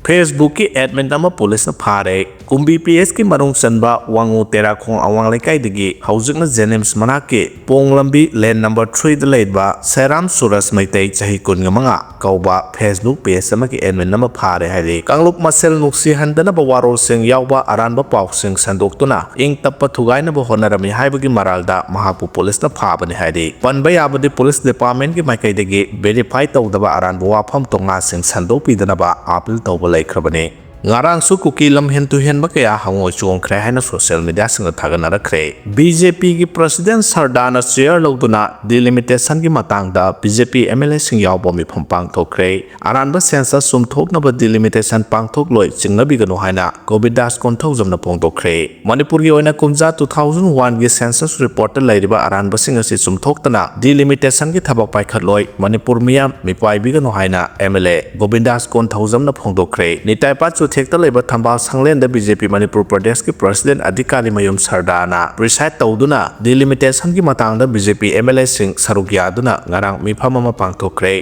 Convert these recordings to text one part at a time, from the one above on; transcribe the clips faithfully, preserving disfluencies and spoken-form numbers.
Facebookꯀꯤ admin ꯑꯃ ꯄꯨꯂꯤꯁꯅ ꯐꯥꯔꯦ꯫ ꯀꯨꯝꯕꯤ P H ꯀꯤ ꯃꯅꯨꯡ ꯆꯟꯕ ꯋꯥꯉꯨ ꯇꯦꯔꯥꯈꯣꯡ ꯑꯋꯥꯡ ꯂꯩꯀꯥꯏꯗꯒꯤ ꯍꯧꯖꯤꯛꯅ JNIMS ꯃꯅꯥꯛꯀꯤ ꯄꯣꯡ ꯂꯝꯕꯤ lane number three ꯗ ꯂꯩꯕ ꯁꯦꯔꯥꯝ ꯁꯨꯔꯖ ꯃꯩꯇꯩ, ꯆꯍꯤ ꯀꯨꯟꯃꯉꯥ ꯀꯧꯕ Facebook page ꯑꯃꯒꯤ admin ꯑꯃ ꯐꯥꯔꯦ ꯍꯥꯏꯔꯤ꯫ ꯀꯥꯡꯂꯨꯞ ꯃꯁꯦꯜ ꯅꯨꯡꯁꯤꯍꯟꯗꯅꯕ ꯋꯥꯔꯣꯜꯁꯤꯡ ꯌꯥꯎꯕ ꯑꯔꯥꯟꯕ ꯄꯥꯎꯁꯤꯡ ꯁꯟꯗꯣꯛꯇꯨꯅ ꯏꯪ ꯇꯞꯄ ꯊꯨꯒꯥꯏꯅꯕ ꯍꯣꯠꯅꯔꯝꯃꯤ ꯍꯥꯏꯕꯒꯤ ꯃꯔꯥꯜꯗ ꯃꯍꯥꯛꯄꯨ ꯄꯨꯂꯤꯁꯅ ꯐꯥꯕꯅꯤ ꯍꯥꯏꯔꯤ꯫ ꯄꯟꯕ ꯌꯥꯕꯗꯤ, ꯄꯨꯂꯤꯁ department ꯀꯤ ꯃꯥꯏꯀꯩꯗꯒꯤ verify ꯇꯧꯗꯕ ꯑꯔꯥꯟꯕ ꯋꯥꯐꯝ ꯇꯣꯉꯥꯁꯤꯡ ꯁꯟꯗꯣꯛꯄꯤꯗꯅꯕ appeal ꯇꯧꯕ ꯂꯩꯈ꯭ꯔꯕꯅꯤ꯫ ꯉꯔꯥꯡꯁꯨ ꯀꯨꯀꯤ ꯂꯝꯍꯦꯟ ꯇꯨꯍꯦꯟꯕ ꯀꯌꯥ ꯍꯪꯉꯣꯏ ꯆꯣꯡꯈ꯭ꯔꯦ ꯍꯥꯏꯅ social media ꯁꯤꯡꯗ ꯊꯥꯒꯠꯅꯔꯛꯈ꯭ꯔꯦ꯫ BJP ꯒꯤ president ꯁꯔꯗꯥꯅ chair ꯂꯧꯗꯨꯅ delimitation ꯒꯤ ꯃꯇꯥꯡꯗ BJP MLA ꯁꯤꯡ ꯌꯥꯎꯕ ꯃꯤꯐꯝ ꯄꯥꯡꯊꯣꯛꯈ꯭ꯔꯦ꯫ ꯑꯔꯥꯟꯕ census ꯆꯨꯝꯊꯣꯛꯅꯕ delimitation ꯄꯥꯡꯊꯣꯛꯂꯣꯏ ꯆꯤꯡꯅꯕꯤꯒꯅꯨ ꯍꯥꯏꯅ ꯒꯣꯕꯤꯟꯗꯥꯁ ꯀꯣꯟꯊꯧꯖꯝꯅ ꯐꯣꯡꯗꯣꯛꯈ꯭ꯔꯦ꯫ ꯃꯅꯤꯄꯨꯔꯒꯤ ꯑꯣꯏꯅ ꯀꯨꯝꯖꯥ two thousand one ꯒꯤ census report ꯇ ꯂꯩꯔꯤꯕ ꯑꯔꯥꯟꯕꯁꯤꯡ ꯑꯁꯤ ꯆꯨꯝꯊꯣꯛꯇꯅ delimitation ꯒꯤ ꯊꯕꯛ ꯄꯥꯏꯈꯠꯂꯣꯏ꯫ ꯃꯅꯤꯄꯨꯔ ꯃꯤꯌꯥꯝ ꯃꯤꯄꯥꯏꯕꯤꯒꯅꯨ ꯍꯥꯏꯅ MLA ꯒꯣꯕꯤꯟꯗꯥꯁ ꯀꯣꯟꯊꯧꯖꯝꯅ ꯐꯣꯡꯗꯣꯛꯈ꯭ꯔꯦ꯫ ꯅꯤꯇꯥꯏꯄꯥꯠ ꯆꯨꯊꯦꯛꯇ ꯂꯩꯕ ꯊꯝꯕꯥꯜ ꯁꯪꯂꯦꯟꯗ BJP ꯃꯅꯤꯄꯨꯔ ꯄ꯭ꯔꯗꯦꯁꯀꯤ president ꯑꯙꯤꯀꯥꯔꯤ ꯃꯌꯨꯝ ꯁꯔꯗꯥꯅ preside ꯇꯧꯗꯨꯅ delimitation ꯒꯤ ꯃꯇꯥꯡꯗ BJP MLA ꯁꯤꯡ ꯁꯔꯨꯛ ꯌꯥꯗꯨꯅ ꯉꯔꯥꯡ ꯃꯤꯐꯝ ꯑꯃ ꯄꯥꯡꯊꯣꯛꯈ꯭ꯔꯦ꯫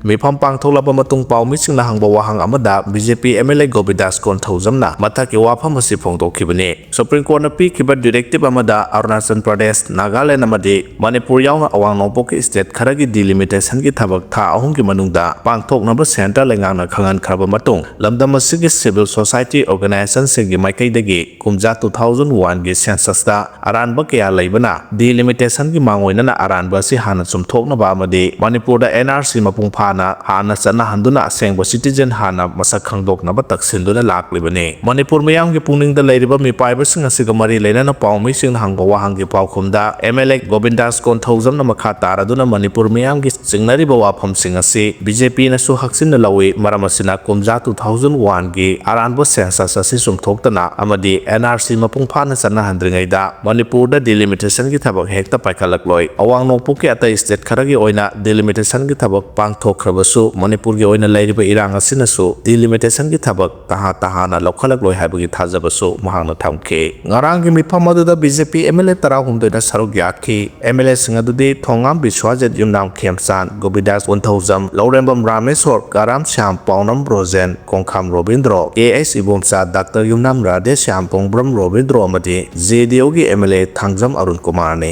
ꯃꯤꯐꯝ ꯄꯥꯡꯊꯣꯛꯂꯕ ꯃꯇꯨꯡ ꯄꯥꯎꯃꯤꯁꯤꯡꯅ ꯍꯪꯕ ꯋꯥꯍꯪ ꯑꯃꯗ BJP MLA ꯒꯣꯕꯤꯟꯗꯥꯁ ꯀꯣꯟꯊꯧꯖꯝꯅ ꯃꯊꯛꯀꯤ ꯋꯥꯐꯝ ꯑꯁꯤ ꯐꯣꯡꯗꯣꯛꯈꯤꯕꯅꯤ꯫ Supreme Court ꯅ ꯄꯤꯈꯤꯕ directive ꯑꯃꯗ ꯑꯔꯨꯅꯥꯆꯜ ꯄ꯭ꯔꯗꯦꯁ, ꯅꯥꯒꯥꯂꯦꯟ ꯑꯃꯗꯤ ꯃꯅꯤꯄꯨꯔ ꯌꯥꯎꯅ ꯑꯋꯥꯡ ꯅꯣꯡꯄꯣꯛꯀꯤ state ꯈꯔꯒꯤ delimitation ꯒꯤ ꯊꯕꯛ ꯊꯥ ꯑꯍꯨꯝꯒꯤ ꯃꯅꯨꯡꯗ ꯄꯥꯡꯊꯣꯛꯅꯕ centre ꯂꯩꯉꯥꯛꯅ ꯈꯪꯍꯟꯈ꯭ꯔꯕ ꯃꯇꯨꯡ, ꯂꯝꯗꯝ ꯑꯁꯤꯒꯤ civil society organization ꯁꯤꯡꯒꯤ ꯃꯥꯏꯀꯩꯗꯒꯤ ꯀꯨꯝꯖꯥ two thousand one ꯒꯤ census ꯇ ꯑꯔꯥꯟꯕ ꯀꯌꯥ ꯂꯩꯕꯅ delimitation ꯒꯤ ꯃꯥꯡꯑꯣꯏꯅꯅ ꯑꯔꯥꯟꯕ ꯑꯁꯤ ꯍꯥꯟꯅ ꯆꯨꯝꯊꯣꯛꯅꯕ ꯑꯃꯗꯤ ꯃꯅꯤꯄꯨꯔꯗ NRC ꯃꯄꯨꯡ ꯐꯥꯅ ꯍꯥꯟꯅ ꯆꯠꯅꯍꯟꯗꯨꯅ ꯑꯁꯦꯡꯕ citizen ꯍꯥꯟꯅ ꯃꯁꯛ ꯈꯪꯗꯣꯛꯅꯕ ꯇꯛꯁꯤꯟꯗꯨꯅ ꯂꯥꯛꯂꯤꯕꯅꯤ꯫ ꯃꯅꯤꯄꯨꯔ ꯃꯤꯌꯥꯝꯒꯤ ꯄꯨꯛꯅꯤꯡꯗ ꯂꯩꯔꯤꯕ ꯃꯤꯄꯥꯏꯕꯁꯤꯡ ꯑꯁꯤꯒ ꯃꯔꯤ ꯂꯩꯅꯅ ꯄꯥꯎꯃꯤꯁꯤꯡꯅ ꯍꯪꯕ ꯋꯥꯍꯪꯒꯤ ꯄꯥꯎꯈꯨꯝꯗ MLA ꯒꯣꯕꯤꯟꯗꯥꯁ ꯀꯣꯟꯊꯧꯖꯝꯅ ꯃꯈꯥ ꯇꯥꯔꯗꯨꯅ ꯃꯅꯤꯄꯨꯔ ꯃꯤꯌꯥꯝꯒꯤ ꯆꯤꯡꯅꯔꯤꯕ ꯋꯥꯐꯝꯁꯤꯡ ꯑꯁꯤ BJP ꯅꯁꯨ ꯍꯛꯆꯤꯟꯅ ꯂꯧꯏ꯫ ꯃꯔꯝ ꯑꯁꯤꯅ ꯀꯨꯝꯖꯥ two thousand one ꯒꯤ ꯑꯔꯥꯟꯕ ꯁꯦꯟꯁꯁ ꯑꯁꯤ ꯆꯨꯝꯊꯣꯛꯇꯅ ꯑꯃꯗꯤ ꯑꯦꯟ ꯑꯥꯔ ꯁꯤ ꯃꯄꯨꯡ ꯐꯥꯅ ꯆꯠꯅꯍꯟꯗ꯭ꯔꯤꯉꯩꯗ ꯃꯅꯤꯄꯨꯔꯗ ꯗꯤꯂꯤꯃꯤꯇꯦꯁꯟꯒꯤ ꯊꯕꯛ ꯍꯦꯛꯇ ꯄꯥꯏꯈꯠꯂꯛꯂꯣꯏ꯫ ꯑꯋꯥꯡ ꯅꯣꯡꯄꯣꯛꯀꯤ ꯑꯇꯩ ꯁ꯭ꯇꯦꯠ ꯈꯔꯒꯤ ꯑꯣꯏꯅ ꯗꯤꯂꯤꯃꯤꯇꯦꯁꯟꯒꯤ ꯊꯕꯛ ꯄꯥꯡꯊꯣꯛꯈ꯭ꯔꯕꯁꯨ, ꯃꯅꯤꯄꯨꯔꯒꯤ ꯑꯣꯏꯅ ꯂꯩꯔꯤꯕ ꯏꯔꯥꯡ ꯑꯁꯤꯅꯁꯨ ꯗꯤꯂꯤꯃꯤꯇꯦꯁꯟꯒꯤ ꯊꯕꯛ ꯇꯍꯥ ꯇꯍꯥꯅ ꯂꯧꯈꯠꯂꯛꯂꯣꯏ ꯍꯥꯏꯕꯒꯤ ꯊꯥꯖꯕꯁꯨ ꯃꯍꯥꯛꯅ ꯊꯝꯈꯤ꯫ ꯉꯔꯥꯡꯒꯤ ꯃꯤꯐꯝ ꯑꯗꯨꯗ B J P M L A ꯇꯔꯥꯍꯨꯝꯗꯣꯏꯅ ꯁꯔꯨꯛ ꯌꯥꯈꯤ꯫ ꯑꯦꯝ ꯑꯦꯜ ꯑꯦꯁꯤꯡ ꯑꯗꯨꯗꯤ Thongam Biswajit, Yumnam Khemchand, Govindas Konthoujam, Laurembam Rameshwor, Karam Shyam, Paonam Brojen, Kongkham Robindro, K H Ibomcha, doctor Yumnam Radheshyam, Pongbram Robindro ꯑꯃꯗꯤ ꯖꯦ ꯗꯤ ꯌꯨꯒꯤ M L A Thangjam Arun ꯀꯨꯃꯥꯔꯅꯤ꯫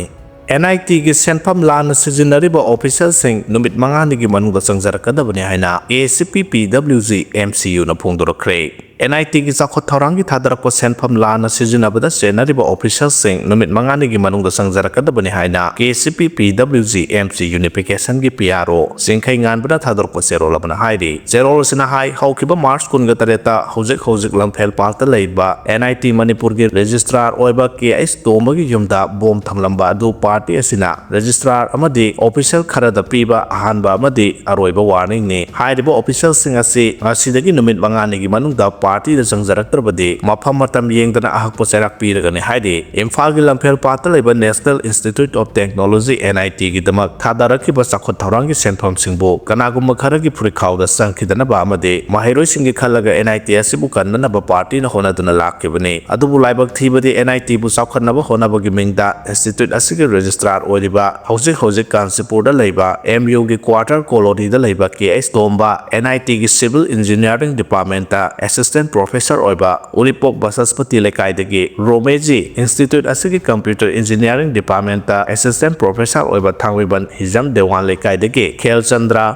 ꯑꯦꯟ ꯑꯥꯏ ꯇꯤꯒꯤ ꯁꯦꯟꯐꯝ ꯂꯥꯟꯅ ꯁꯤꯖꯤꯟꯅꯔꯤꯕ ꯑꯣꯐꯤꯁꯤꯌꯦꯜꯁꯤꯡ ꯅꯨꯃꯤꯠ ꯃꯉꯥꯅꯤꯒꯤ ꯃꯅꯨꯡꯗ ꯆꯪꯖꯔꯛꯀꯗꯕꯅꯤ ꯍꯥꯏꯅ ꯑꯦ ꯁꯤ ꯄꯤ ꯄꯤ W G M C ꯌꯨꯅ ꯐꯣꯡꯗꯣꯔꯛꯈ꯭ꯔꯦ꯫ And I ꯇꯤꯒꯤ ꯆꯥꯎꯈꯠ ꯊꯧꯔꯥꯡꯒꯤ ꯊꯥꯗꯔꯛꯄ ꯁꯦꯟꯐꯝ ꯂꯥꯟꯅ ꯁꯤꯖꯤꯟꯅꯕꯗ ꯆꯦꯟꯅꯔꯤꯕ ꯑꯣꯐꯤꯁꯤꯌꯦꯜꯁꯤꯡ ꯅꯨꯃꯤꯠ ꯃꯉꯥꯅꯤꯒꯤ ꯃꯅꯨꯡꯗ ꯆꯪꯖꯔꯛꯀꯗꯕꯅꯤ ꯍꯥꯏꯅ ꯀꯦ ꯁꯤ ꯄꯤ ꯄꯤ W G M C ꯌꯨꯅꯤꯐꯤꯀꯦꯁꯟꯒꯤ P R ꯑꯣ ꯆꯤꯡꯈꯩ ꯉꯥꯟꯕꯅ ꯊꯥꯗꯣꯔꯛꯄ ꯆꯦꯔꯣꯜ ꯑꯃꯅ ꯍꯥꯏꯔꯤ꯫ ꯆꯦꯔꯣꯜ ꯑꯁꯤꯅ ꯍꯥꯏ, ꯍꯧꯈꯤꯕ ꯃꯥꯔꯆ ꯀꯨꯟꯒ ꯇꯔꯦꯠꯇ ꯍꯧꯖꯤꯛ ꯍꯧꯖꯤꯛ ꯂꯝꯐꯦꯜ ꯄꯥꯠꯇ ꯂꯩꯕ ꯑꯦꯟ ꯑꯥꯏ ꯇꯤ ꯃꯅꯤꯄꯨꯔꯒꯤ ꯔꯦꯖꯤꯁꯇ꯭ꯔꯥꯔ ꯑꯣꯏꯕ ꯀꯦ ꯑꯩꯆ ꯇꯣꯝꯕꯒꯤ ꯌꯨꯝꯗ ꯕꯣꯝ ꯊꯝꯂꯝꯕ ꯑꯗꯨ ꯄꯥꯔꯇꯤ ꯑꯁꯤꯅ ꯔꯦꯖꯤꯁꯇ꯭ꯔꯥꯔ ꯑꯃꯗꯤ ꯑꯣꯐꯤꯁꯤꯌꯦꯜ ꯈꯔꯗ ꯄꯤꯕ ꯑꯍꯥꯟꯕ ꯑꯃꯗꯤ ꯑꯔꯣꯏꯕ ꯋꯥꯔꯅꯤꯡꯅꯤ꯫ ꯍꯥꯏꯔꯤꯕ ꯑꯣꯐꯤꯁꯤꯌꯦꯜꯁꯤꯡ ꯑꯁꯤ ꯉꯁꯤꯗꯒꯤ ꯅꯨꯃꯤꯠ ꯃꯉꯥꯅꯤꯒꯤ ꯃꯅꯨꯡꯗ ꯄꯥꯔꯇꯤꯗ ꯆꯪꯖꯔꯛꯇ꯭ꯔꯕꯗꯤ ꯃꯐꯝ ꯃꯇꯝ ꯌꯦꯡꯗꯅ ꯑꯍꯛꯄ ꯆꯩꯔꯥꯛ ꯄꯤꯔꯒꯅꯤ ꯍꯥꯏꯔꯤ꯫ ꯏꯝꯐꯥꯜꯒꯤ ꯂꯝꯐꯦꯜ ꯄꯥꯠꯇ ꯂꯩꯕ National Institute of Technology, N I T ꯒꯤꯗꯃꯛ ꯊꯥꯗꯔꯛꯈꯤꯕ ꯆꯥꯎꯈꯠ ꯊꯧꯔꯥꯡꯒꯤ ꯁꯦꯟꯐꯝꯁꯤꯡꯕꯨ ꯀꯅꯥꯒꯨꯝꯕ ꯈꯔꯒꯤ ꯐꯨꯔꯤꯠꯈꯥꯎꯗ ꯆꯪꯈꯤꯗꯅꯕ ꯑꯃꯗꯤ ꯃꯍꯩꯔꯣꯏꯁꯤꯡꯒꯤ ꯈꯜꯂꯒ N I T ꯑꯁꯤꯕꯨ ꯀꯟꯅꯅꯕ ꯄꯥꯔꯇꯤꯅ ꯍꯣꯠꯅꯗꯨꯅ ꯂꯥꯛꯈꯤꯕꯅꯤ꯫ ꯑꯗꯨꯕꯨ ꯂꯥꯏꯕꯛ ꯊꯤꯕꯗꯤ N I T ꯕꯨ ꯆꯥꯎꯈꯠꯅꯕ ꯍꯣꯠꯅꯕꯒꯤ ꯃꯤꯡꯗ ꯏꯟꯁꯇꯤꯇ꯭ꯌꯨꯠ ꯑꯁꯤꯒꯤ ꯔꯦꯖꯤꯁꯇ꯭ꯔꯥꯔ ꯑꯣꯏꯔꯤꯕ, ꯍꯧꯖꯤꯛ ꯍꯧꯖꯤꯛ ꯀꯥꯟꯆꯤꯄꯨꯔꯗ ꯂꯩꯕ M U ꯒꯤ quarter colony ꯗ ꯂꯩꯕ K H Tomba, N I T ꯒꯤ Civil Engineering Department ꯇ Assistant Professor ꯑꯣꯏꯕ ꯎꯔꯤꯄꯣꯛ ꯕꯁꯁꯄꯇꯤ ꯂꯩꯀꯥꯏꯗꯒꯤ ꯔꯣꯃꯦꯖꯤ, ꯏꯟꯁꯇꯤꯇ꯭ꯌꯨꯠ ꯑꯁꯤꯒꯤ Computer Engineering Department ꯇ Assistant Professor ꯑꯣꯏꯕ ꯊꯥꯡꯃꯩꯕꯟ ꯍꯤꯖꯝ ꯗꯦꯋꯥꯟ ꯂꯩꯀꯥꯏꯗꯒꯤ ꯈꯦꯜꯆꯟꯗ꯭ꯔ,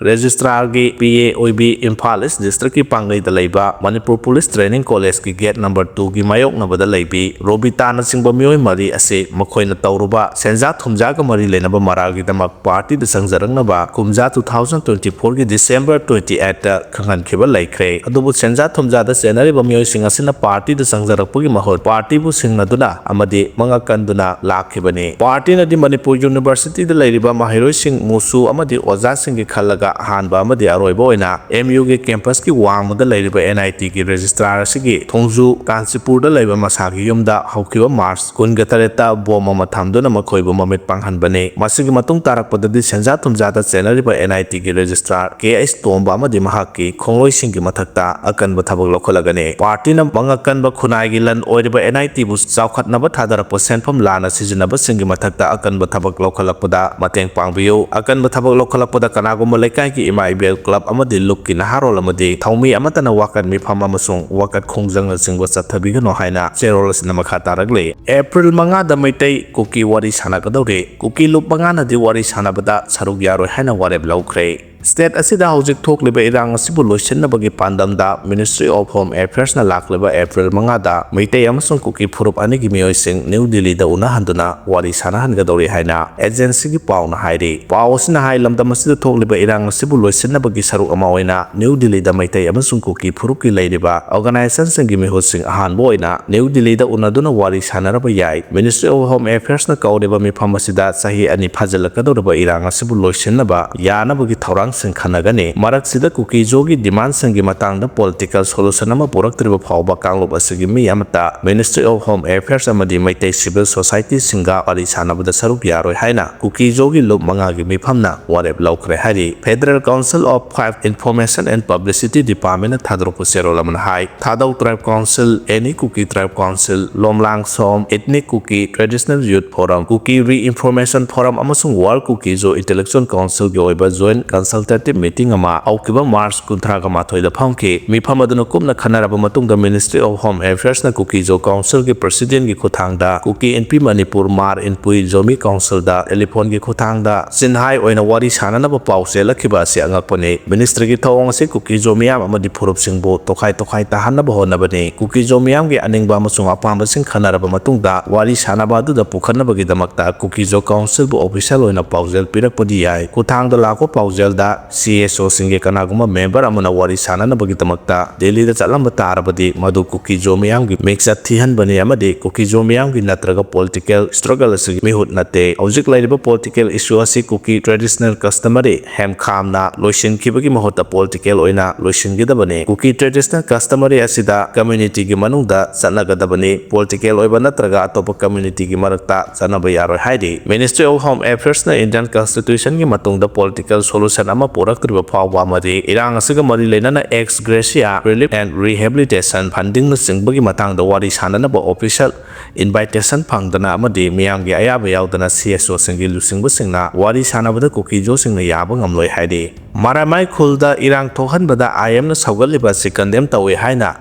ꯔꯦꯖꯤꯁꯇ꯭ꯔꯥꯔꯒꯤ P A ꯑꯣꯏꯕꯤ, ꯏꯝꯐꯥꯜ ꯏꯁ ꯗꯤꯁꯇ꯭ꯔꯤꯛꯀꯤ ꯄꯥꯡꯒꯩꯗ ꯂꯩꯕ ꯃꯅꯤꯄꯨꯔ ꯄꯨꯂꯤꯁ ꯇ꯭ꯔꯦꯅꯤꯡ ꯀꯣꯂꯦꯖꯀꯤ ꯒꯦꯠ ꯅꯝꯕꯔ ꯇꯨꯒꯤ ꯃꯥꯌꯣꯛꯅꯕꯗ ꯂꯩꯕꯤ ꯔꯣꯕꯤꯇꯥꯅꯆꯤꯡꯕ ꯃꯤꯑꯣꯏ ꯃꯔꯤ ꯑꯁꯤ ꯃꯈꯣꯏꯅ ꯇꯧꯔꯨꯕ ꯁꯦꯟꯖꯥ ꯊꯨꯝꯖꯥꯒ ꯃꯔꯤ ꯂꯩꯅꯕ ꯃꯔꯥꯜꯒꯤꯗꯃꯛ ꯄꯥꯔꯇꯤꯗ ꯆꯪꯖꯔꯛꯅꯕ ꯀꯨꯝꯖꯥ two thousand twenty four ꯒꯤ December twenty eight ꯇ ꯈꯪꯍꯟꯈꯤꯕ ꯂꯩꯈ꯭ꯔꯦ꯫ ꯑꯗꯨꯕꯨ ꯁꯦꯟꯖꯥ ꯊꯨꯝꯖꯥꯗ ꯆꯦꯟꯅꯔꯤꯕ ꯃꯤꯑꯣꯏꯁꯤꯡ ꯑꯁꯤꯅ ꯄꯥꯔꯇꯤꯗ ꯆꯪꯖꯔꯛꯄꯒꯤ ꯃꯍꯨꯠ ꯄꯥꯔꯇꯤꯕꯨ ꯁꯤꯡꯅꯗꯨꯅ ꯑꯃꯗꯤ ꯃꯉꯛ ꯀꯟꯗꯨꯅ ꯂꯥꯛꯈꯤꯕꯅꯤ꯫ ꯄꯥꯔꯇꯤꯅꯗꯤ ꯃꯅꯤꯄꯨꯔ ꯌꯨꯅꯤꯚꯔꯁꯤꯇꯤꯗ ꯂꯩꯔꯤꯕ ꯃꯍꯩꯔꯣꯏꯁꯤꯡ, ꯃꯨꯁꯨ ꯑꯃꯗꯤ ꯑꯣꯖꯥꯁꯤꯡꯒꯤ ꯈꯜꯂꯒ ꯑꯍꯥꯟꯕ ꯑꯃꯗꯤ ꯑꯔꯣꯏꯕ ꯑꯣꯏꯅ M U ꯒꯤ campus ꯀꯤ ꯋꯥꯡꯃꯗ ꯂꯩꯔꯤꯕ N I T ꯒꯤ registrar ꯑꯁꯤꯒꯤ ꯊꯣꯡꯖꯨ ꯀꯥꯟꯆꯤꯄꯨꯔꯗ ꯂꯩꯕ ꯃꯁꯥꯒꯤ ꯌꯨꯝꯗ ꯍꯧꯈꯤꯕ March ꯀꯨꯟꯒ ꯇꯔꯦꯠꯇ bomb ꯑꯃ ꯊꯝꯗꯨꯅ ꯃꯈꯣꯏꯕꯨ ꯃꯃꯤꯠ ꯄꯥꯡꯍꯟꯕꯅꯤ꯫ ꯃꯁꯤꯒꯤ ꯃꯇꯨꯡ ꯇꯥꯔꯛꯄꯗꯗꯤ ꯁꯦꯟꯖꯥ ꯊꯨꯝꯖꯥꯗ ꯆꯦꯟꯅꯔꯤꯕ N I T ꯒꯤ registrar K H ꯇꯣꯝꯕ ꯑꯃꯗꯤ ꯃꯍꯥꯛꯀꯤ ꯈꯣꯡꯂꯣꯏꯁꯤꯡꯒꯤ ꯃꯊꯛꯇ ꯑꯀꯟꯕ ꯊꯕꯛ ꯂꯧꯈꯠꯂꯒꯅꯤ꯫ Party ꯅ ꯃꯉꯛ ꯀꯟꯕ ꯈꯨꯟꯅꯥꯏꯒꯤ ꯂꯟ ꯑꯣꯏꯔꯤꯕ N I T ꯕꯨ ꯆꯥꯎꯈꯠꯅꯕ ꯊꯥꯗꯔꯛꯄ ꯁꯦꯟꯐꯝ ꯂꯥꯟꯅ ꯁꯤꯖꯤꯟꯅꯕꯁꯤꯡꯒꯤ ꯃꯊꯛꯇ ꯑꯀꯟꯕ ꯊꯕꯛ ꯂꯧꯈꯠꯂꯛꯄꯗ ꯃꯇꯦꯡ ꯄꯥꯡꯕꯤꯌꯨ꯫ ꯑꯀꯟꯕ ꯊꯕꯛ ꯂꯧꯈꯠꯂꯛꯄꯗ ꯀꯅꯥꯒꯨꯝꯕ ꯂꯩꯀꯥꯏꯒꯤ ꯏꯃꯥ ꯏꯕꯦꯜ club ꯑꯃꯗꯤ ꯂꯨꯞꯀꯤ ꯅꯍꯥꯔꯣꯜ ꯑꯃꯗꯤ ꯊꯧꯃꯤ ꯑꯃꯠꯇꯅ ꯋꯥꯀꯠ ꯃꯤꯐꯝ ꯑꯃꯁꯨꯡ ꯋꯥꯀꯠ ꯈꯣꯡꯖꯪꯅꯆꯤꯡꯕ ꯆꯠꯊꯕꯤꯒꯅꯨ ꯍꯥꯏꯅ ꯆꯦꯔꯣꯜ ꯑꯁꯤꯅ ꯃꯈꯥ ꯇꯥꯔꯛꯂꯤ꯫ April ꯃꯉꯥꯗ ꯃꯩꯇꯩ ꯀꯨꯀꯤ ꯋꯥꯔꯤ ꯁꯥꯟꯅꯒꯗꯧꯔꯤ꯫ ꯀꯨꯀꯤ ꯂꯨꯞ ꯃꯉꯥꯅꯗꯤ ꯋꯥꯔꯤ ꯁꯥꯟꯅꯕꯗ ꯁꯔꯨꯛ ꯌꯥꯔꯣꯏ ꯍꯥꯏꯅ ꯋꯥꯔꯦꯞ ꯂꯧꯈ꯭ꯔꯦ꯫ State ꯑꯁꯤꯗ ꯍꯧꯖꯤꯛ ꯊꯣꯛꯂꯤꯕ ꯏꯔꯥꯡ ꯑꯁꯤꯕꯨ ꯂꯣꯏꯁꯤꯟꯅꯕꯒꯤ ꯄꯥꯟꯗꯝꯗ Ministry of Home Affairs ꯅ ꯂꯥꯛꯂꯤꯕ April ꯃꯉꯥꯗ ꯃꯩꯇꯩ ꯑꯃꯁꯨꯡ ꯀꯨꯀꯤ ꯐꯨꯔꯨꯞ ꯑꯅꯤꯒꯤ ꯃꯤꯑꯣꯏꯁꯤꯡ ꯅ꯭ꯌꯨ ꯗꯤꯜꯂꯤꯗ ꯎꯅꯍꯟꯗꯨꯅ ꯋꯥꯔꯤ ꯁꯥꯟꯅꯍꯟꯒꯗꯧꯔꯤ ꯍꯥꯏꯅ agency ꯒꯤ ꯄꯥꯎꯅ ꯍꯥꯏꯔꯤ꯫ ꯄꯥꯎ ꯑꯁꯤꯅ ꯍꯥꯏ, ꯂꯝꯗꯝ ꯑꯁꯤꯗ ꯊꯣꯛꯂꯤꯕ ꯏꯔꯥꯡ ꯑꯁꯤꯕꯨ ꯂꯣꯏꯁꯤꯟꯅꯕꯒꯤ ꯁꯔꯨꯛ ꯑꯃ ꯑꯣꯏꯅ ꯅ꯭ꯌꯨ ꯗꯤꯜꯂꯤꯗ ꯃꯩꯇꯩ ꯑꯃꯁꯨꯡ ꯀꯨꯀꯤ ꯐꯨꯔꯨꯞꯀꯤ ꯂꯩꯔꯤꯕ organization ꯁꯤꯡꯒꯤ ꯃꯤꯍꯨꯠꯁꯤꯡ ꯑꯍꯥꯟꯕ ꯑꯣꯏꯅ ꯅ꯭ꯌꯨ ꯗꯤꯜꯂꯤꯗ ꯎꯅꯗꯨꯅ ꯋꯥꯔꯤ ꯁꯥꯟꯅꯔꯕ ꯌꯥꯏ꯫ Ministry of Home Affairs ꯅ ꯀꯧꯔꯤꯕ ꯃꯤꯐꯝ ꯑꯁꯤꯗ ꯆꯍꯤ ꯑꯅꯤ ꯐꯥꯖꯤꯜꯂꯛꯀꯗꯧꯔꯤꯕ ꯏꯔꯥꯡ ꯑꯁꯤꯕꯨ ꯂꯣꯏꯁꯤꯟꯅꯕ ꯌꯥꯅꯕꯒꯤ ꯊꯧꯔꯥꯡꯁꯤꯡ ꯈꯟꯅꯒꯅꯤ꯫ ꯃꯔꯛꯁꯤꯗ ꯀꯨꯀꯤ ꯖꯣꯒꯤ demand ꯁꯤꯡꯒꯤ ꯃꯇꯥꯡꯗ political solution ꯑꯃ ꯄꯨꯔꯛꯇ꯭ꯔꯤꯕ ꯐꯥꯎꯕ ꯀꯥꯡꯂꯨꯞ ꯑꯁꯤꯒꯤ ꯃꯤ ꯑꯃꯠꯇ Ministry of Home Affairs ꯑꯃꯗꯤ ꯃꯩꯇꯩ civil society ꯁꯤꯡꯒ ꯋꯥꯔꯤ ꯁꯥꯟꯅꯕꯗ ꯁꯔꯨꯛ ꯌꯥꯔꯣꯏ ꯍꯥꯏꯅ ꯀꯨꯀꯤ ꯖꯣꯒꯤ ꯂꯨꯞ ꯃꯉꯥꯒꯤ ꯃꯤꯐꯝꯅ ꯋꯥꯔꯦꯞ ꯂꯧꯈ꯭ꯔꯦ ꯍꯥꯏꯔꯤ꯫ Federal Council of Five Information and Publicity Department ꯅ ꯊꯥꯗꯣꯔꯛꯄ ꯆꯦꯔꯣꯜ ꯑꯃꯅ ꯍꯥꯏ, Thadou Tribe Council, Any Kuki Tribe Council, Lomlang Som, Ethnic Kuki Traditional Youth Forum, Kuki Re-Information Forum ꯑꯃꯁꯨꯡ World Kuki Zo Intellectual Council ꯒꯤ ꯑꯣꯏꯕ joint consultative meeting ꯑꯃ ꯍꯧꯈꯤꯕ March ꯀꯨꯟꯊ꯭ꯔꯥꯒ ꯃꯥꯊꯣꯏꯗ ꯐꯝꯈꯤ꯫ ꯃꯤꯐꯝ ꯑꯗꯨꯅ ꯀꯨꯞꯅ ꯈꯟꯅꯔꯕ ꯃꯇꯨꯡꯗ Ministry of Home Affairs ꯅ Kuki Zo Council ꯒꯤ President ꯀꯤ ꯈꯨꯠꯊꯥꯡꯗ Kuki Inpi Manipur, Hmar Inpui, Zomi Council ꯗ telephone ꯒꯤ ꯈꯨꯠꯊꯥꯡꯗ ꯆꯤꯟꯍꯥꯏ ꯑꯣꯏꯅ ꯋꯥꯔꯤ ꯁꯥꯟꯅꯅꯕ ꯄꯥꯎ ꯆꯦꯜꯂꯛꯈꯤꯕ ꯑꯁꯤ ꯑꯉꯛꯄꯅꯤ꯫ Ministry ꯒꯤ ꯊꯧꯑꯣꯡ ꯑꯁꯤ ꯀꯨꯀꯤ ꯖꯣ ꯃꯤꯌꯥꯝ ꯑꯃꯗꯤ ꯐꯨꯔꯨꯞꯁꯤꯡꯕꯨ ꯇꯣꯈꯥꯏ ꯇꯣꯈꯥꯏ ꯇꯥꯍꯟꯅꯕ ꯍꯣꯠꯅꯕꯅꯤ꯫ ꯀꯨꯀꯤ ꯖꯣ ꯃꯤꯌꯥꯝꯒꯤ ꯑꯅꯤꯡꯕ ꯑꯃꯁꯨꯡ ꯑꯄꯥꯝꯕꯁꯤꯡ ꯈꯟꯅꯔꯕ ꯃꯇꯨꯡꯗ ꯋꯥꯔꯤ ꯁꯥꯟꯅꯕ ꯑꯗꯨꯗ ꯄꯨꯈꯠꯅꯕꯒꯤꯗꯃꯛꯇ ꯀꯨꯀꯤ ꯖꯣ Council ꯕꯨ official ꯑꯣꯏꯅ ꯄꯥꯎꯖꯦꯜ ꯄꯤꯔꯛꯄꯗꯤ ꯌꯥꯏ꯫ ꯈꯨꯠꯊꯥꯡꯗ ꯂꯥꯛꯄ ꯄꯥꯎꯖꯦꯜꯗ ꯁꯤ ꯑꯦꯁ ꯑꯣꯁꯤꯡꯒꯤ ꯀꯅꯥꯒꯨꯝꯕ ꯃꯦꯝꯕꯔ ꯑꯃꯅ ꯋꯥꯔꯤ ꯁꯥꯅꯅꯕꯒꯤꯗꯃꯛꯇ ꯗꯦꯜꯂꯤꯗ ꯆꯠꯂꯝꯕ ꯇꯥꯔꯕꯗꯤ, ꯃꯗꯨ ꯀꯨꯀꯤꯖꯣ ꯃꯤꯌꯥꯝꯒꯤ ꯃꯤꯡꯆꯠ ꯊꯤꯍꯟꯕꯅꯤ ꯑꯃꯗꯤ ꯀꯨꯀꯤꯖꯣ ꯃꯤꯌꯥꯝꯒꯤ ꯅꯠꯇ꯭ꯔꯒ ꯄꯣꯂꯤꯇꯤꯀꯦꯜ ꯁ꯭ꯇ꯭ꯔꯒꯜ ꯑꯁꯤꯒꯤ ꯃꯤꯍꯨꯠ ꯅꯠꯇꯦ꯫ ꯍꯧꯖꯤꯛ ꯂꯩꯔꯤꯕ ꯄꯣꯂꯤꯇꯤꯀꯦꯜ ꯏꯁꯨ ꯑꯁꯤ ꯀꯨꯀꯤ ꯇ꯭ꯔꯦꯗꯤꯁꯅꯦꯜ ꯀꯁꯇꯃꯔꯤ ꯍꯦꯝꯈꯥꯝꯅ ꯂꯣꯏꯁꯤꯟꯈꯤꯕꯒꯤ ꯃꯍꯨꯠꯇ ꯄꯣꯂꯤꯇꯤꯀꯦꯜ ꯑꯣꯏꯅ ꯂꯣꯏꯁꯤꯟꯒꯗꯕꯅꯤ꯫ ꯀꯨꯀꯤ ꯇ꯭ꯔꯦꯗꯤꯁꯅꯦꯜ ꯀꯁꯇꯃꯔꯤ ꯑꯁꯤꯗ ꯀꯝꯃ꯭ꯌꯨꯅꯤꯇꯤꯒꯤ ꯃꯅꯨꯡꯗ ꯆꯠꯅꯒꯗꯕꯅꯤ꯫ ꯄꯣꯂꯤꯇꯤꯀꯦꯜ ꯑꯣꯏꯕ ꯅꯠꯇ꯭ꯔꯒ ꯑꯇꯣꯞꯄ ꯀꯝꯃ꯭ꯌꯨꯅꯤꯇꯤꯒꯤ ꯃꯔꯛꯇ ꯆꯠꯅꯕ ꯌꯥꯔꯣꯏ ꯍꯥꯏꯔꯤ꯫ Ministry of Home Affairsꯅ Indian Constitutionꯒꯤ ꯃꯇꯨꯡꯗ ꯄꯣꯂꯤꯇꯤꯀꯦꯜ ꯁꯣꯂꯨꯁꯟ ꯑꯃ ꯄꯨꯔꯛꯇ꯭ꯔꯤꯕ ꯐꯥꯎꯕ ꯑꯃꯗꯤ ꯏꯔꯥꯡ ꯑꯁꯤꯒ ꯃꯔꯤ ꯂꯩꯅꯅ ex gratia relief and rehabilitation fundingꯅꯆꯤꯡꯕꯒꯤ ꯃꯇꯥꯡꯗ ꯋꯥꯔꯤ ꯁꯥꯅꯅꯕ ꯑꯣꯐꯤꯁꯤꯌꯦꯜ ꯏꯟꯚꯥꯏꯇꯦꯁꯟ ꯐꯪꯗꯅ ꯑꯃꯗꯤ ꯃꯤꯌꯥꯝꯒꯤ ꯑꯌꯥꯕ ꯌꯥꯎꯗꯅ ꯁꯤ ꯑꯦꯁ ꯑꯣꯁꯤꯡꯒꯤ ꯂꯨꯆꯤꯡꯕꯁꯤꯡꯅ ꯋꯥꯔꯤ ꯁꯥꯅꯕꯗ ꯀꯨꯀꯤꯖꯣꯁꯤꯡꯅ ꯌꯥꯕ ꯉꯝꯂꯣꯏ ꯍꯥꯏꯔꯤ꯫ ꯃꯔꯥꯃꯥꯏ ꯈꯨꯜꯗ ꯏꯔꯥꯡ ꯊꯣꯛꯍꯟꯕꯗ ꯑꯥꯏ ꯑꯦꯝꯅ ꯁꯧꯒꯠꯂꯤꯕ ꯑꯁꯤ ꯀꯟꯗꯦꯝ ꯇꯧꯏ ꯍꯥꯏꯅ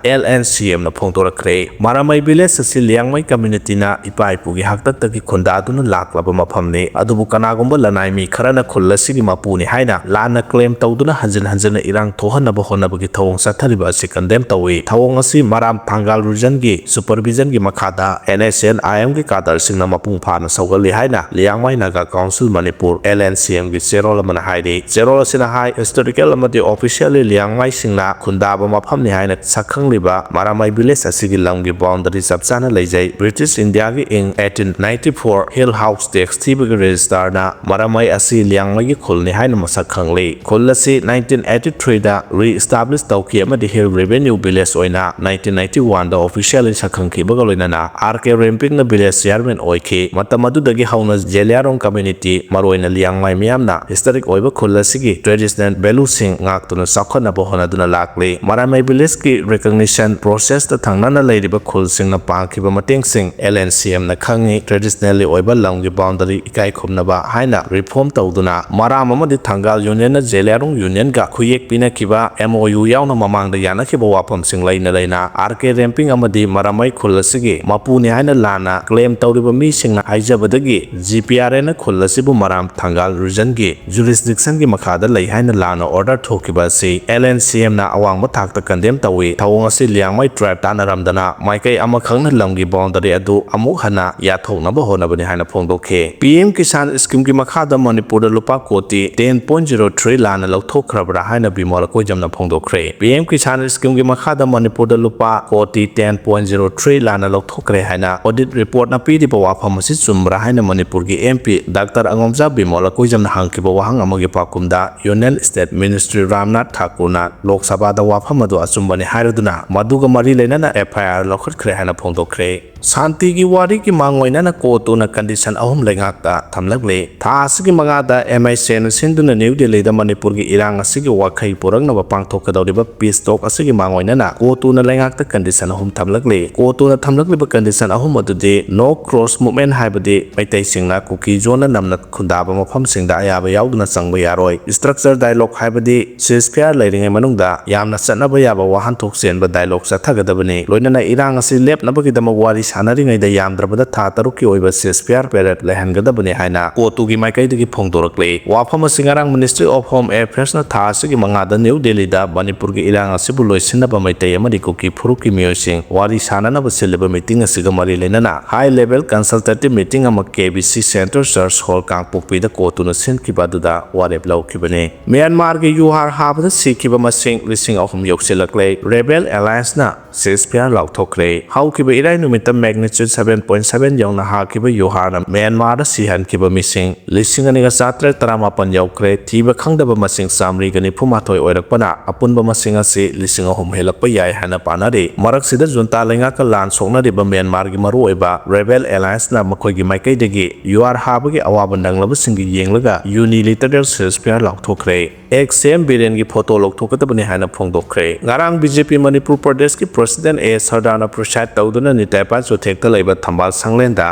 ꯑꯦꯜ ꯑꯦꯟ ꯁꯤ ꯑꯦꯝꯅ ꯐꯣꯡꯗꯣꯔꯛꯈ꯭ꯔꯦ꯫ ꯃꯔꯥꯃꯥꯏ ꯚꯤꯂꯦꯖ ꯑꯁꯤ ꯂꯤꯌꯥꯡꯃꯩ ꯀꯝꯃ꯭ꯌꯨꯅꯤꯇꯤꯅ ꯏꯄꯥ ꯏꯄꯨꯒꯤ ꯍꯥꯛꯇꯛꯇꯒꯤ ꯈꯨꯟꯗꯥꯗꯨꯅ ꯂꯥꯛꯂꯕ ꯃꯐꯝꯅꯤ꯫ ꯑꯗꯨꯕꯨ ꯀꯅꯥꯒꯨꯝꯕ ꯂꯅꯥꯏ ꯃꯤ ꯈꯔꯅ ꯈꯨꯜ ꯑꯁꯤꯒꯤ ꯃꯄꯨꯅꯤ ꯍꯥꯏꯅ ꯂꯥꯟꯅ ꯀ꯭ꯂꯦꯝ ꯇꯧꯗꯨꯅ ꯍꯟꯖꯤꯟ ꯍꯟꯖꯤꯟꯅ ꯏꯔꯥꯡ ꯊꯣꯛꯍꯟꯅꯕ ꯍꯣꯠꯅꯕꯒꯤ ꯊꯧꯑꯣꯡ ꯆꯠꯊꯔꯤꯕ ꯑꯁꯤ ꯀꯟꯗꯦꯝ ꯇꯧꯏ꯫ ꯊꯧꯑꯣꯡ ꯑꯁꯤ ꯃꯔꯥꯝ ꯊꯪꯒꯥꯜ ꯔꯤꯖꯟꯒꯤ ꯁꯨꯄꯔꯚꯤꯖꯟꯒꯤ ꯃꯈꯥꯗ ꯑꯦꯟ ꯑꯦꯁ ꯑꯦꯟ ꯑꯥꯏ ꯑꯦꯝꯒꯤ ꯀꯥꯗꯔꯁꯤꯡꯅ ꯃꯄꯨꯡ ꯐꯥꯅ ꯁꯧꯒꯠꯂꯤ ꯍꯥꯏꯅ Liangmai Naga council Manipur, L N C ꯑꯦꯝꯒꯤ ꯆꯦꯔꯣꯜ ꯑꯃꯅ ꯍꯥꯏꯔꯤ꯫ ꯆꯦꯔꯣꯜ ꯑꯁꯤꯅ ꯍꯥꯏ, ꯍꯤꯁꯇꯣꯔꯤꯀꯦꯜ ꯑꯃꯗꯤ ꯑꯣꯐꯤꯁꯤꯌꯦꯜꯂꯤ ꯂꯤꯌꯥꯡꯃꯩꯁꯤꯡꯅ ꯈꯨꯟꯗꯥꯕ ꯃꯐꯝꯅꯤ ꯍꯥꯏꯅ ꯁꯛꯈꯪꯂꯤꯕ ꯃꯔꯥꯃꯩ ꯚꯤꯂꯦꯖ ꯑꯁꯤꯒꯤ ꯂꯝꯒꯤ ꯕꯥꯎꯟꯗꯔꯤ ꯆꯞ ꯆꯥꯅ ꯂꯩꯖꯩ꯫ ꯕ꯭ꯔꯤꯇꯤꯁ ꯏꯟꯗꯤꯌꯥꯒꯤ in eighteen ninety four hill house tax ꯊꯤꯕꯒꯤ ꯔꯦꯖꯤꯁꯇꯥꯔꯅ ꯃꯔꯥꯃꯩ ꯑꯁꯤ ꯂꯤꯌꯥꯡꯃꯩꯒꯤ ꯈꯨꯜꯅꯤ ꯍꯥꯏꯅ ꯃꯁꯛ ꯈꯪꯂꯤ꯫ ꯈꯨꯜ ꯑꯁꯤ ꯅꯥꯏꯟꯇꯤꯟ ꯑꯩꯠꯇꯤ ꯊ꯭ꯔꯤꯗ ꯔꯤꯏꯁꯇꯥꯕ꯭ꯂꯤꯁ ꯇꯧꯈꯤ ꯑꯃꯗꯤ ꯍꯤꯜ ꯔꯦꯚꯦꯅ꯭ꯌꯨ ꯚꯤꯂꯦꯖ ꯑꯣꯏꯅ ꯅꯥꯏꯟꯇꯤꯟ ꯅꯥꯏꯟꯇꯤ ꯋꯥꯟꯗ ꯑꯣꯐꯤꯁꯤꯌꯦꯜꯂꯤ ꯁꯛꯈꯪꯈꯤꯕꯒ ꯂꯣꯏꯅꯅ ꯑꯥꯔ ꯀꯦ ꯔꯦꯝꯄꯤꯡꯅ ꯚꯤꯂꯦꯖ ꯆꯤꯌꯥꯔꯃꯦꯟ ꯑꯣꯏꯈꯤ꯫ ꯃꯇꯝ ꯑꯗꯨꯗꯒꯤ ꯍꯧꯅ ꯖꯦꯂꯤꯌꯥꯔꯣꯡ ꯀꯝꯃ꯭ꯌꯨꯅꯤꯇꯤ, ꯃꯔꯨꯑꯣꯏꯅ ꯂꯤꯌꯥꯡꯃꯩ ꯃꯤꯌꯥꯝꯅ ꯍꯤꯁꯇꯣꯔꯤꯛ ꯑꯣꯏꯕ ꯈꯨꯜ ꯑꯁꯤꯒꯤ ꯇ꯭ꯔꯦꯗꯤꯁꯅꯦꯜ ꯚꯦꯂꯨꯁꯤꯡ ꯉꯥꯛꯇꯨꯅ ꯆꯥꯎꯈꯠꯅꯕ ꯍꯣꯠꯅꯗꯨꯅ ꯂꯥꯛꯂꯤ꯫ ꯃꯔꯥꯃꯩ ꯚꯤꯂꯦꯖꯀꯤ ꯔꯤꯀꯣꯒꯅꯤꯁꯟ ꯄ꯭ꯔꯣꯁꯦꯁꯇ ꯊꯪꯅꯅ ꯂꯩꯔꯤꯕ ꯈꯨꯜꯁꯤꯡꯅ ꯄꯥꯡꯈꯤꯕ ꯃꯇꯦꯡꯁꯤꯡ ꯑꯦꯜ ꯑꯦꯟ ꯁꯤ ꯑꯦꯝꯅ ꯈꯪꯉꯤ꯫ ꯇ꯭ꯔꯦꯗꯤꯁꯅꯦꯜꯂꯤ ꯑꯣꯏꯕ ꯂꯝꯒꯤ ꯕꯥꯎꯟꯗꯔꯤ ꯏꯀꯥꯏ ꯈꯨꯝꯅꯕ ꯍꯥꯏꯅ ꯔꯤꯐꯣꯔꯝ ꯇꯧꯗꯨꯅ ꯃꯔꯥꯝ ꯑꯃꯗꯤ ꯊꯪꯒꯥꯜ ꯌꯨꯅꯤꯌꯟꯅ ꯖꯦꯂꯤꯌꯥꯔꯣꯡ ꯌꯨꯅꯤꯌꯟꯒ ꯈꯨꯌꯦꯛ ꯄꯤꯅꯈꯤꯕ ꯑꯦꯝ ꯑꯣ ꯌꯨ ꯌꯥꯎꯅ ꯃꯃꯥꯡꯗ ꯌꯥꯅꯈꯤꯕ ꯋꯥꯐꯝꯁꯤꯡ ꯂꯩꯅ ꯂꯩꯅ ꯑꯥꯔ ꯀꯦ ꯔꯦꯝꯄꯤꯡ ꯑꯃꯗꯤ ꯃꯔꯥꯃꯩ ꯈꯨꯜ ꯑꯁꯤꯒꯤ ꯃꯄꯨꯅꯤ ꯍꯥꯏꯅ ꯂꯥꯟꯅ ꯀ꯭ꯂꯦꯝ ꯇꯧꯔꯤꯕ ꯃꯤꯁꯤꯡꯅ ꯍꯥꯏꯖꯕꯗꯒꯤ ꯖꯤ ꯄꯤ ꯑꯥꯔ ꯑꯦꯅ ꯈꯨꯜ ꯑꯁꯤꯕꯨ ꯃꯔꯥꯝ ꯊꯪꯒꯥꯜ ꯔꯤꯖꯟꯒꯤ ꯖꯨꯔꯤꯁꯗꯤꯛꯁꯟꯒꯤ ꯃꯈꯥꯗ ꯂꯩ ꯍꯥꯏꯅ ꯂꯥꯟꯅ order ꯊꯣꯛꯈꯤꯕ ꯑꯁꯤ L N C M ꯅ ꯑꯋꯥꯡꯕ ꯊꯥꯛꯇ condemn ꯇꯧꯏ꯫ ꯊꯧꯑꯣꯡ ꯑꯁꯤ ꯂꯤꯌꯥꯡꯃꯩ tribe ꯇꯥꯟꯅꯔꯝꯗꯅ ꯃꯥꯏꯀꯩ ꯑꯃꯈꯛꯅ ꯂꯝꯒꯤ boundary ꯑꯗꯨ ꯑꯃꯨꯛ ꯍꯟꯅ ꯌꯥꯊꯣꯛꯅꯕ ꯍꯣꯠꯅꯕꯅꯤ ꯍꯥꯏꯅ ꯐꯣꯡꯗꯣꯛꯈꯤ꯫ P M Kisan scheme ꯒꯤ ꯃꯈꯥꯗ ꯃꯅꯤꯄꯨꯔꯗ ꯂꯨꯄꯥ ꯀꯣꯇꯤ ten point zero three ꯂꯥꯟꯅ ꯂꯧꯊꯣꯛꯈ꯭ꯔꯕ꯭ꯔꯥ ꯍꯥꯏꯅ Bimol ꯑꯀꯣꯏꯖꯝꯅ ꯐꯣꯡꯗꯣꯛꯈ꯭ꯔꯦ꯫ P M Kisan scheme ꯒꯤ ꯃꯈꯥꯗ ꯃꯅꯤꯄꯨꯔꯗ ꯂꯨꯄꯥ ꯀꯣꯇꯤ ten point zero three ꯂꯥꯟꯅ ꯂꯧꯊꯣꯛꯈ꯭ꯔꯦ ꯍꯥꯏꯅ audit report ꯅ ꯄꯤꯔꯤꯕ ꯋꯥꯐꯝ ꯑꯁꯤ ꯆꯨꯝꯕ꯭ꯔꯥ ꯍꯥꯏꯅ ꯃꯅꯤꯄꯨꯔꯒꯤ M P Doctor ꯑꯉꯣꯝꯆꯥ ꯕꯤꯃꯣꯜ ꯑꯀꯣꯏꯖꯝꯅ ꯍꯪꯈꯤꯕ ꯋꯥꯍꯪ ꯑꯃꯒꯤ ꯄꯥꯎꯈꯨꯝꯗ Union State Minister ꯔꯥꯝꯅꯥꯊ ꯊꯥꯀꯨꯔꯅ ꯂꯣꯛ ꯁꯚꯥꯗ ꯋꯥꯐꯝ ꯑꯗꯨ ꯑꯆꯨꯝꯕꯅꯤ ꯍꯥꯏꯔꯗꯨꯅ ꯃꯗꯨꯒ ꯃꯔꯤ ꯂꯩꯅꯅ F I R ꯂꯧꯈꯠꯈ꯭ꯔꯦ ꯍꯥꯏꯅ ꯐꯣꯡꯗꯣꯛꯈ꯭ꯔꯦ꯫ ꯁꯥꯟꯇꯤꯒꯤ ꯋꯥꯔꯤꯒꯤ ꯃꯥꯡꯑꯣꯏꯅꯅ ꯀꯣꯇꯨꯅ condition ꯑꯍꯨꯝ ꯂꯩꯉꯥꯛꯇ ꯊꯝꯂꯛꯂꯤ꯫ ꯊꯥ ꯑꯁꯤꯒꯤ ꯃꯉꯥꯗ M I C ꯅ ꯁꯤꯟꯗꯨꯅ ꯅ꯭ꯌꯨ ꯗꯦꯜꯂꯤꯗ ꯃꯅꯤꯄꯨꯔꯒꯤ ꯏꯔꯥꯡ ꯑꯁꯤꯒꯤ ꯋꯥꯈꯩ ꯄꯨꯔꯛꯅꯕ ꯄꯥꯡꯊꯣꯛꯀꯗꯧꯔꯤꯕ peace talk ꯑꯁꯤꯒꯤ ꯃꯥꯡꯑꯣꯏꯅꯅ ꯀꯣꯇꯨꯅ ꯂꯩꯉꯥꯛꯇ condition ꯑꯍꯨꯝ ꯊꯝꯂꯛꯂꯤ꯫ ꯀꯣꯇꯨꯅ ꯊꯝꯂꯛꯂꯤꯕ condition ꯑꯍꯨꯝ ꯑꯗꯨꯗꯤ no cross movement, ꯍꯥꯏꯕꯗꯤ ꯃꯩꯇꯩꯁꯤꯡꯅ ꯀꯨꯀꯤ ꯖꯣꯟꯅ ꯅꯝꯅ ꯈꯨꯟꯗꯥꯕ ꯃꯐꯝꯁꯤꯡꯗ ꯑꯌꯥꯕ ꯌꯥꯎꯗꯅ ꯆꯪꯕ ꯌꯥꯔꯣꯏ꯫ Structure dialogue, ꯍꯥꯏꯕꯗꯤ ceasefire ꯂꯩꯔꯤꯉꯩ ꯃꯅꯨꯡꯗ ꯌꯥꯝꯅ ꯆꯠꯅꯕ ꯌꯥꯕ ꯋꯥꯍꯟꯊꯣꯛ ꯆꯦꯟꯕ dialogue ꯆꯠꯊꯒꯗꯕꯅꯤ꯫ ꯂꯣꯏꯅꯅ ꯏꯔꯥꯡ ꯑꯁꯤ ꯂꯦꯞꯅꯕꯒꯤꯗꯃꯛ ꯋꯥꯔꯤ ꯁꯥꯟꯅꯔꯤꯉꯩꯗ ꯌꯥꯝꯗ꯭ꯔꯕꯗ ꯊꯥ ꯇꯔꯨꯛꯀꯤ ꯑꯣꯏꯕ ceasefire period ꯂꯩꯍꯟꯒꯗꯕꯅꯤ ꯍꯥꯏꯅ ꯀꯣꯇꯨꯒꯤ ꯃꯥꯏꯀꯩꯗꯒꯤ ꯐꯣꯡꯗꯣꯔꯛꯂꯤ꯫ ꯋꯥꯐꯝ ꯑꯁꯤ ꯉꯔꯥꯡ Ministry of Home Affairs ꯅ ꯊꯥ ꯑꯁꯤꯒꯤ ꯃꯉꯥꯗ ꯅ꯭ꯌꯨ ꯗꯦꯜꯂꯤꯗ ꯃꯅꯤꯄꯨꯔꯒꯤ ꯏꯔꯥꯡ ꯑꯁꯤꯕꯨ ꯂꯣꯏꯁꯤꯟꯅꯕ ꯃꯩꯇꯩ ꯑꯃꯗꯤ ꯀꯨꯀꯤ ꯐꯨꯔꯨꯞꯀꯤ ꯃꯤꯑꯣꯏꯁꯤꯡ ꯋꯥꯔꯤ ꯁꯥꯟꯅꯅꯕ ꯁꯤꯜꯂꯤꯕ meeting ꯑꯁꯤꯒ ꯃꯔꯤ ꯂꯩꯅꯅ high level consultative meeting ꯑꯃ K B C Centre Church Hall ꯀꯥꯡꯄꯣꯛꯄꯤꯗ ꯀꯣꯇꯨꯅ ꯁꯤꯟꯈꯤꯕ ꯑꯗꯨꯗ ꯋꯥꯔꯦꯞ ꯂꯧꯈꯤꯕꯅꯤ꯫ ꯃ꯭ꯌꯥꯟꯃꯥꯔꯒꯤ ꯌꯨꯍꯥꯔ ꯍꯥꯕꯗ ꯁꯤꯈꯤꯕ ꯃꯁꯤꯡ ꯂꯤꯁꯤꯡ ꯑꯍꯨꯝ ꯌꯧꯁꯤꯜꯂꯛꯂꯦ꯫ Rebel Alliance ꯅ ceasefire ꯂꯥꯎꯊꯣꯛꯈ꯭ꯔꯦ꯫ ꯍꯧꯈꯤꯕ ꯏꯔꯥꯏ ꯅꯨꯃꯤꯠꯇ magnitude seven point seven ꯌꯧꯅ ꯍꯥꯈꯤꯕ ꯌꯨꯍꯥꯔꯅ ꯃ꯭ꯌꯥꯟꯃꯥꯔꯗ ꯁꯤꯍꯟꯈꯤꯕ ꯃꯤꯁꯤꯡ ꯂꯤꯁꯤꯡ ꯑꯅꯤꯒ ꯆꯥꯇ꯭ꯔꯦꯠ ꯇꯔꯥꯃꯥꯄꯟ ꯌꯧꯈ꯭ꯔꯦ꯫ ꯊꯤꯕ ꯈꯪꯗꯕ ꯃꯁꯤꯡ ꯆꯥꯃꯔꯤꯒ ꯅꯤꯐꯨ ꯃꯥꯊꯣꯏ ꯑꯣꯏꯔꯛꯄꯅ ꯑꯄꯨꯟꯕ ꯃꯁꯤꯡ ꯑꯁꯤ ꯂꯤꯁꯤꯡ ꯑꯍꯨꯝ ꯍꯦꯜꯂꯛꯄ ꯌꯥꯏ ꯍꯥꯏꯅ ꯄꯥꯅꯔꯤ꯫ ꯃꯔꯛꯁꯤꯗ ꯖꯨꯟꯇꯥ ꯂꯩꯉꯥꯛꯀ ꯂꯥꯟ ꯁꯣꯛꯅꯔꯤꯕ ꯃ꯭ꯌꯥꯟꯃꯥꯔꯒꯤ ꯃꯔꯨꯑꯣꯏꯕ Rebel Alliance ꯅ ꯃꯈꯣꯏꯒꯤ ꯃꯥꯏꯀꯩꯗꯒꯤ ꯌꯨꯍꯥꯔ ꯍꯥꯕꯒꯤ ꯑꯋꯥꯕ ꯅꯪꯂꯕꯁꯤꯡꯒꯤ ꯌꯦꯡꯂꯒ unilateral ceasefire ꯂꯥꯎꯊꯣꯛꯈ꯭ꯔꯦ꯫ Ex C M ꯕꯤꯔꯦꯟꯒꯤ photo ꯂꯧꯊꯣꯛꯀꯗꯕꯅꯤ ꯍꯥꯏꯅ ꯐꯣꯡꯗꯣꯛꯈ꯭ꯔꯦ꯫ ꯉꯔꯥꯡ B J P ꯃꯅꯤꯄꯨꯔ ꯄ꯭ꯔꯗꯦꯁꯀꯤ president A ꯁꯔꯗꯥꯅ preside ꯇꯧꯗꯨꯅ ꯅꯤꯇꯥꯏ ꯄꯥꯏ ꯆꯨꯊꯦꯛꯇ ꯂꯩꯕ ꯊꯝꯕꯥꯜ ꯁꯪꯂꯦꯟꯗ